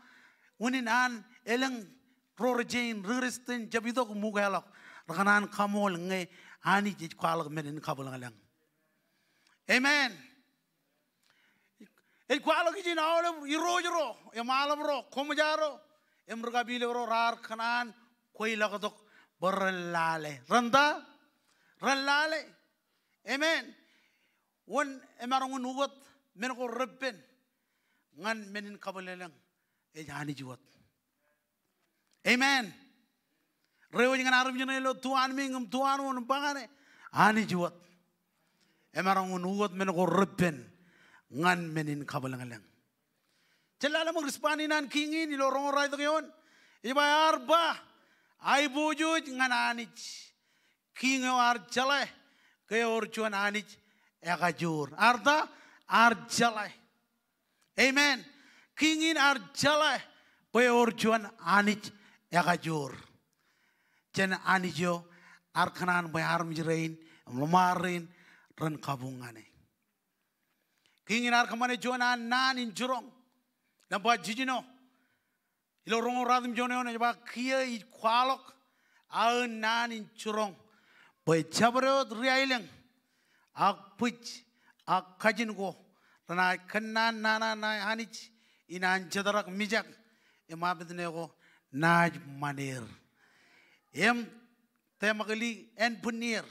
unin an elōñ ro rejañin ri-Kristian jab itok im ukeḷọk, rekōṇaan kaṃool ñe Anij ej kwaḷọk men in kabwilōñlōñ. Amen. Ej kwaḷọk ijin aolep irooj ro im aḷap ro, koṃja ro im ri-kapilōk ro raar kōṇaan kweilọktok bwe ren lale. Ren ta? Ren lale. Amen. Wōn emaroñ in ukōt men ko reppen ñan men in kabwilōñlōñ? Ej Anij wōt. Amen. Reiwōj ñan armej ṇe ilo tuanmiiñ im tuanwōn im ba ñane, Anij wōt. Emaroñ in ukōt men ko reppen ñan men in kabwilōñlōñ. Jen lale ṃōk respond in an kiiñ in ilo roñoul ruwalitōk eoon. Ej ba, ear ba, aiboojoj ñan Anij. Kiiñ eo ear jeḷā ke ewōr juon Anij ekajoor. Ear ta? Ear jeḷā. Amen. Kiiñ in ear jeḷā bwe ewōr juon Anij ekajoor. Jān Anij eo ear kōṇaan bwe armej rein im ḷōṃaro rein ren kabuñ ñane. Kiiñ in ear kōṃṃane juon an naan in jiroñ. Nōṃba jiljino. Ilo roñoul ruatimjuon eoon ej ba, kiiō ij kwaḷọk aō naan in jiroñ bwe jabdewōt ri-aelōñ ak bwij ak kajin ko renaaj kōnnaan nana ṇae Anij in an Jedrak, Mijak im Abednego naaj ṃan er im temakli ānbwinnier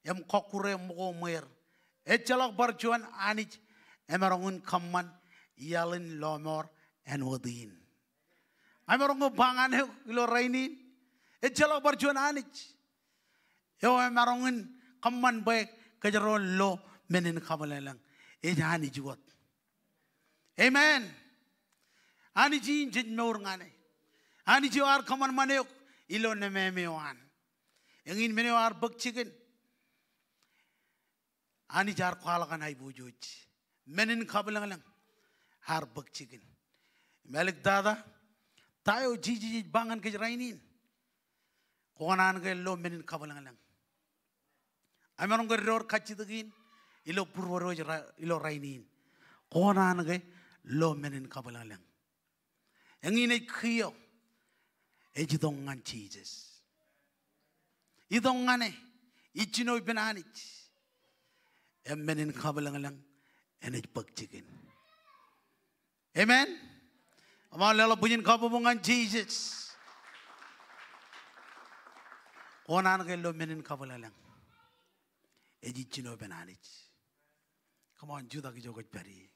im kọkkure ṃōko ṃweer. Ejjeḷọk bar juon Anij emaroñ in kōṃṃan iaḷ in lọmọọr āinwōt in. Emaroñ ke ba ñan eok ilo rainin? Ejjeḷọk bar juon Anij eo emaroñ in kōṃṃan bwe kōjro en lo men in kabwilōñlōñ. Ej Anij wōt. Amen. Anij in jej mour ñane. Anij eo ear kōṃanṃan eok ilo nemāmeoṃ an. Eñin men eo ear bōk jikin. Anij ear kwaḷọk an aiboojoj. Men in kabwilōñlōñ ear bōk jikin. Im āliktata, ta eo Jisōs ej ba ñan kōj rainin? Kwōkōṇaan ke lo men in kabwilōñlōñ? Emaroñ ke door kajjitōk in ilo būruod eo ej ra-, ilo rainin. Kwōkōṇaan ke lo men in kabwilōñlōñ? Eñin ej kiiō, ej itok ñan Jisōs. Itok ñane, ijjino ippān Anij. Im men in kabwilōñlōñ enaaj bōk jikin. Amen. Koṃ leḷọk bwijin kabbokbok ñan Jisōs. Kwōkōṇaan ke lo men in kabwilōñlōñ? Ej ijjino ippān Anij. Come on, jutak ijo kwōj pād ie.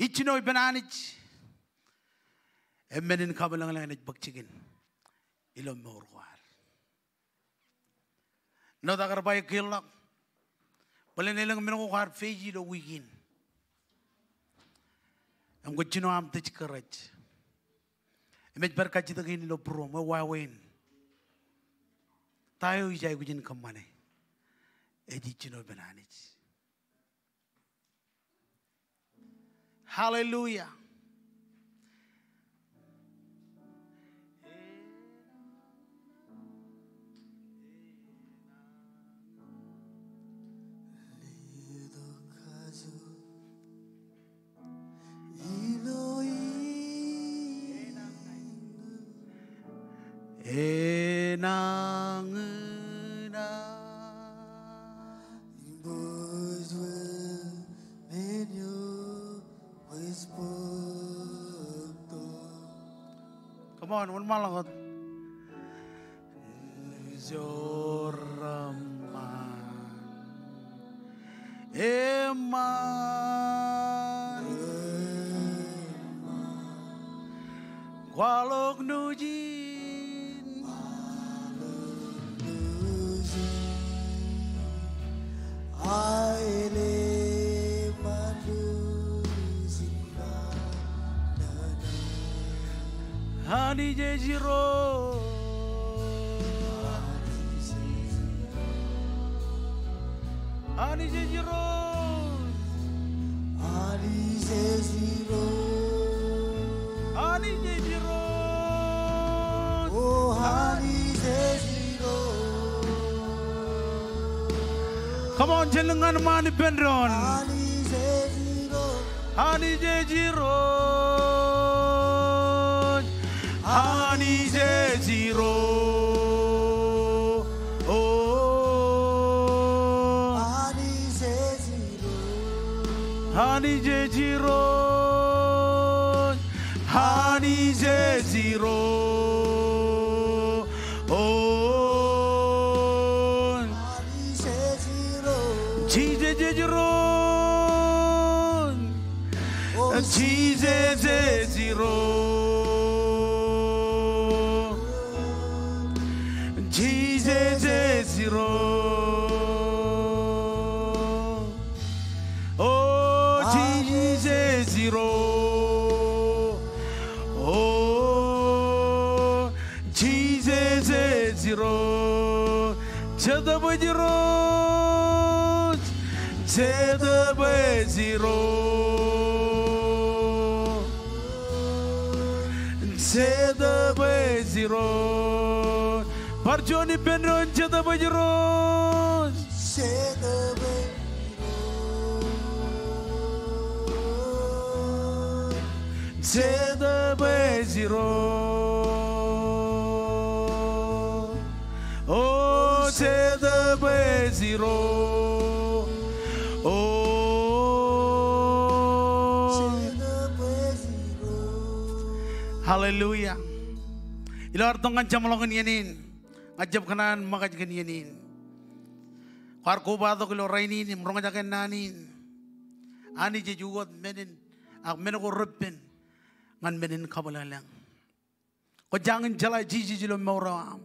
Ijjino ippān Anij. Im men in kabwilōñlōñ enaaj bōk jikin ilo mour ko ad. Āinwōt aō kar ba ekkejel ḷọk. Bōlen elōñ men ko kwaar face ilo wiik in im kwōj jino aṃ discourage im ej pād kajjitōk in ilo būruōṃ, e, wāween. Ta eo ij aikuj in kōṃṃane? Ej ij jino ippān Anij. Hallelujah. Come on, wōnṃaanḷọk wōt. Eṃṃan. Kwaḷọk nuj in. Anij ej Irooj. Anij ej Irooj. Anij ej Irooj. Anij ej Irooj. O Anij ej Irooj. Come on, jen lōñ ñan ṃaan ippān doon. Anij ej Irooj. Anij ej Irooj. Anij ej Irooj. O. Anij ej Irooj. Anij ej Irooj. O. Jisōs ej Irooj. Jisōs ej Irooj. Jisōs ej Irooj. O Jisōs ej Irooj. O Jisōs ej Irooj. Jetōb ej Irooj. Jetōb ej Irooj. Jetōb ej Irooj. Bar juon ippān doon, Jetōb ej Irooj. Jetōb ej Irooj. Jetōb ej Irooj. O Jetōb ej Irooj. O Jetōb ej Irooj. Hallelujah. Ilo ad itok ñan jeṃḷọkin iien in, ña ij jab kōṇaan ṃōkaj kōn iien in. Kwaar kobatok ilo rainin im roñjake naan in. Anij ej ukōt men in, ak men ko reppen ñan men in kabwilōñlōñ. Kwō jañin jeḷā Jisōs ilo mour eo aṃ,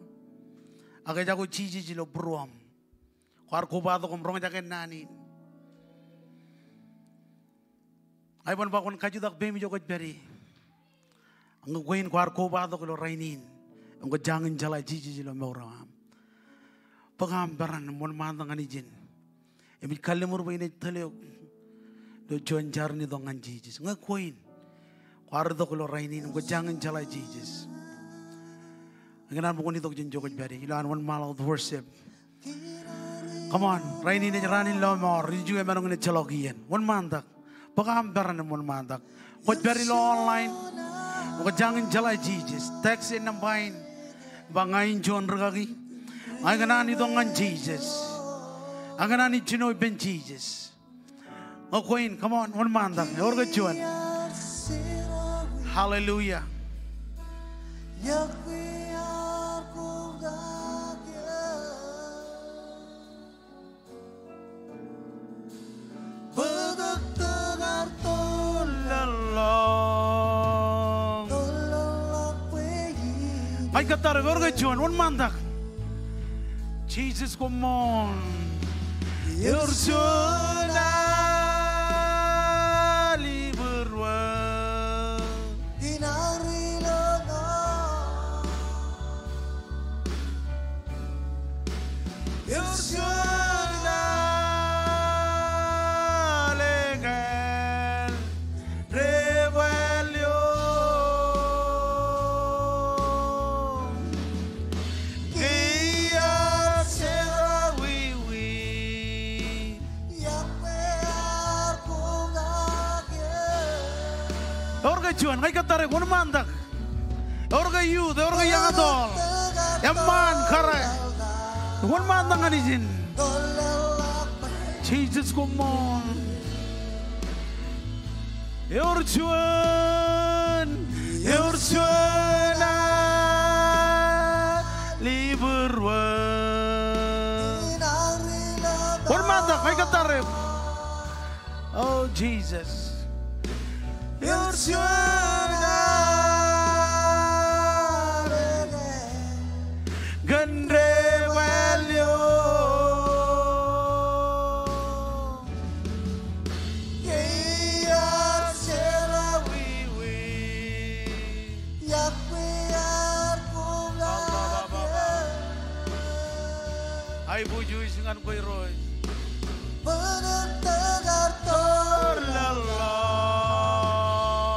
ak ejako Jisōs ilo būruōṃ. Kwaar kobatok im roñjake naan in. Ak iban ba kwōn kajutak peiṃ ijo kwōj pād ie. Ñe kwe in kwaar kobatok ilo rainin im kwō jañin jeḷā Jisōs ilo mour eo aṃ, bōk aṃ peran im wōnṃaantak ñan ijin. Im ij kalliṃur bwe in ej tōl eok ilo juon jar in itok ñan Jisōs. Ñe kwe in kwaar itok ilo rainin im kwō jañin jeḷā Jisōs, ikōṇaan bwe kwōn itok jān ijo kwōj pād ie ilo an wōnṃaanḷọk wōt worship. Come on, rainin ej raan in lọmọọr, ilju emaroñ in ejjeḷọk iien. Wōnṃaantak. Bōk aṃ peran im wōnṃaantak. Kwōj pād ilo online, kwō jañin jeḷā Jisōs, text e nōṃba in. Ba ña in juon rikaki. Ña ikōṇaan itok ñan Jisōs. Ña ikōṇaan ijjino ippān Jisōs. Ñe kwe in, come on, wōnṃaantak. Ewōr ke juon. Hallelujah. Ij kōttar, ewōr ke juon, wōnṃaantak. Jisōs, koṃṃool. Ewōr juon al ibūruō. Ewōr juon al ekāāl debwāāl eo. Ke iar jerọwiwi, iọkwe ear koñak eō. Ewōr ke juon, ña ij kōttar eok, wōnṃaantak. Ewōr ke youth, ewōr ke young adult, eṃṃaan, kōrā, wōnṃaantak ñan ijin. Jisōs, koṃṃool. Ewōr juon, ewōr juon al ibūruō. Wōnṃaantak, ña ij kōttar eok. O Jisōs. Ewōr juon al ekāāl kōn debwāāl eo. Ke iar jerọwiwi, iọkwe ear koñak eō. Aiboojoj ñan kwe Irooj. Bōtōktōk ear tōllọk.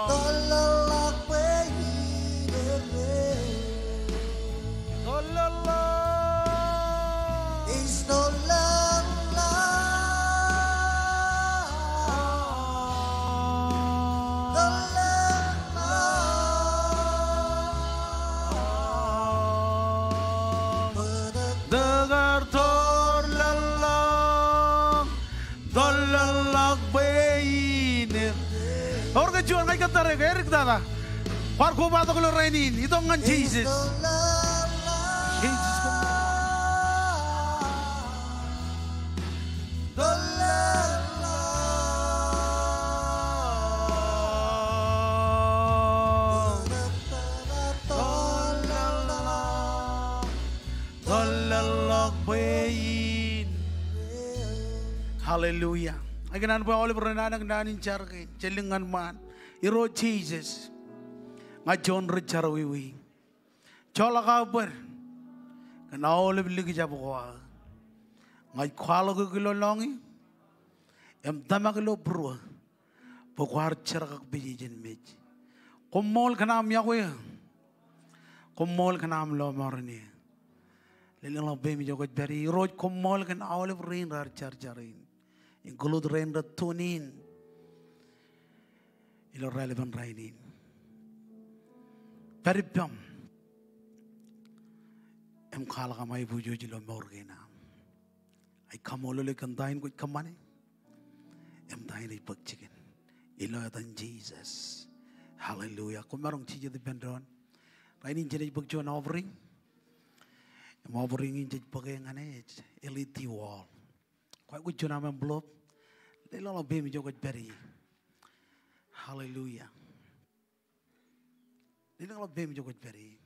Tōllọk bwe in erreo. Tōllọk. He's no longer. Tōllọk. Tōllọk, tōllọk, tōllọk bwe in er. Ewōr ke juon, ña ij kōttar eok, Eric tata. Kwaar kobatok ilo rainin, itok ñan Jisōs. Jisōs. Tōllọk bwe in. Hallelujah. Ikōṇaan bwe aolep ren anōk naan in jar kein, jān lik ñan ṃaan. Irooj Jisōs, ña juon ri jerọwiwi. Joḷọk aō bōd kōn aolep likjab ko aō. Ña ij kwaḷọk eok ilo lọñiō im tōmak ilo būruō bwe kwaar jerkakpeje jān mej. Koṃṃool kōn aṃ iọkwe eō. Koṃṃool kōn aṃ lọmọọren eō. Lelōñḷọk peiṃ ijo kwōj pād ie. Irooj, koṃṃool kōn aolep rein raar jar jar in, include rein rej tune in ilo raelepen rainin. Pād ippaṃ im kwaḷọk aṃ aiboojoj ilo mour kein am. Ij kaṃṃoolol eok kōn ta in kwōj kōṃṃane im ta in ej bōk jikin. Ilo etan Jisōs. Hallelujah. Komaroñ jijet ippān doon. Rainin jenaaj bōk juon offering. Im offering in jej bōke ñan e ej L E D wall. Kwaikuj juon aṃ envelope. Lelōñḷọk peiṃ ijo kwōj pād ie. Hallelujah. Lelōñḷọk peiṃ ijo kwōj pād ie.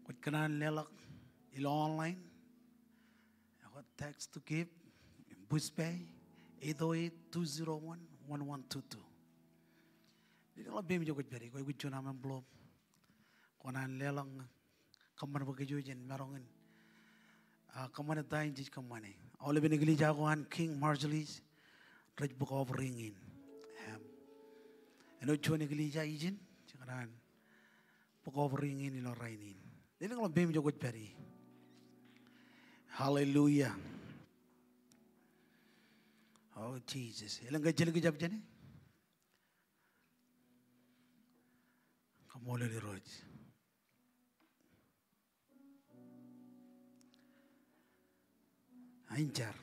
Kwōj kōṇaan leḷọk ilo online. Ekwe text to give, Pushpay, eight oh eight, two zero one, one one two two. Lelōñḷọk peiṃ ijo kwōj pād ie, kwaikuj juon aṃ envelope. Kwō kōṇaan leḷọk ñe kōṃṃan bwe kōj jen maroñ in, ah, kōṃṃane ta in jej kōṃṃane. Aolepen eklejia ko an King Marshallese rej bōk offering in. Im āinwōt juon eklejia ijin, jej kōṇaan bōk offering in ilo rainin. Lelōñḷọk peiṃ ijo kwōj pād ie. Hallelujah. O Jisōs. Elōñ ke ej likjab jāne? Kaṃṃoolol Irooj. Ij jar.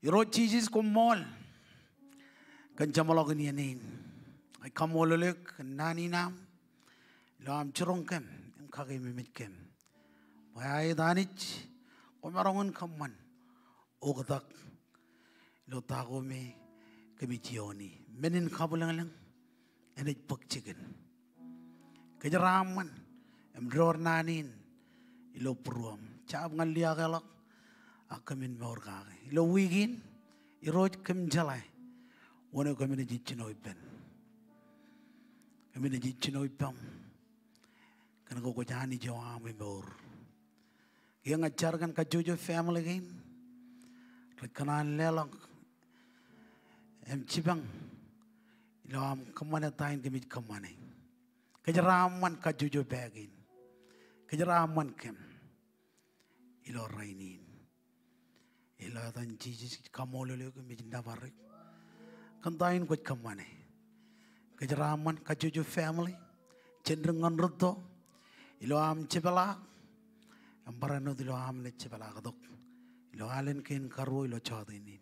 Irooj Jisōs, koṃṃool kōn jeṃḷọkin iien in. Ij kaṃṃoolol eok kōn naan in aṃ ilo aṃ jiroñ kōm im kakememej kōm. Bwe aet Anij, kwōmaroñ in kōṃṃan oktak ilo ta ko me kōmij iooni. Men in kabwilōñlōñ enaaj bōk jikin. Kōjeraaṃṃan im door naan in ilo būruōṃ. Jab ñan liaakḷọk ak kōmin mour kake. Ilo wiik in, Irooj, kōm jeḷā wōn eo kōmin ej jino ippān. Kōmin ej jino ippaṃ kōn ke kwōj Anij eo aṃ emour. Kiiō ña ij jar kōn kajjojo family kein rej kōṇaan leḷọk im jipañ ilo aṃ kōṃṃane ta in kōmij kōṃṃane. Kōjeraaṃṃan kajjojo pā kein. Kōjeraaṃṃan kōm ilo rainin. Ilo etan Jisōs ij kaṃṃoolol eok im ij nōbar eok kōn ta in kwōj kōṃṃane. Kōjeraaṃṃan kajjojo family, jān dik ñan rūtto, ilo aṃ jepḷaak im barāinwōt ilo aṃ naaj jepḷaaktok ilo alen kein karuo ilo jọteen in.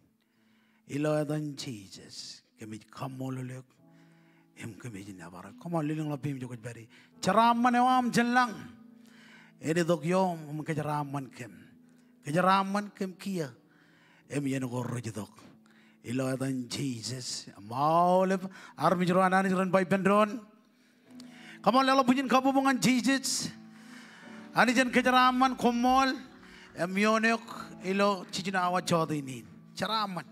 Ilo etan Jisōs kōmij kaṃṃoolol eok im kōmij nōbar eok. Come on, lelōñḷọk peiṃ ijo kwōj pād ie. Jeraaṃṃan eo aṃ jān lañ en itok ioom im kōjeraaṃṃan kōm. Kōjeraaṃṃan kōm kiiō im iien ko rej itok. Ilo etan Jisōs im aolep armej ro an Anij ren ba ippān doon. Come on, leḷọk bwijin kabbokbok ñan Jisōs. Anij en kōjeraaṃṃan, koṃṃool im ioon eok ilo jiljino awa jọteen in. Jeraaṃṃan.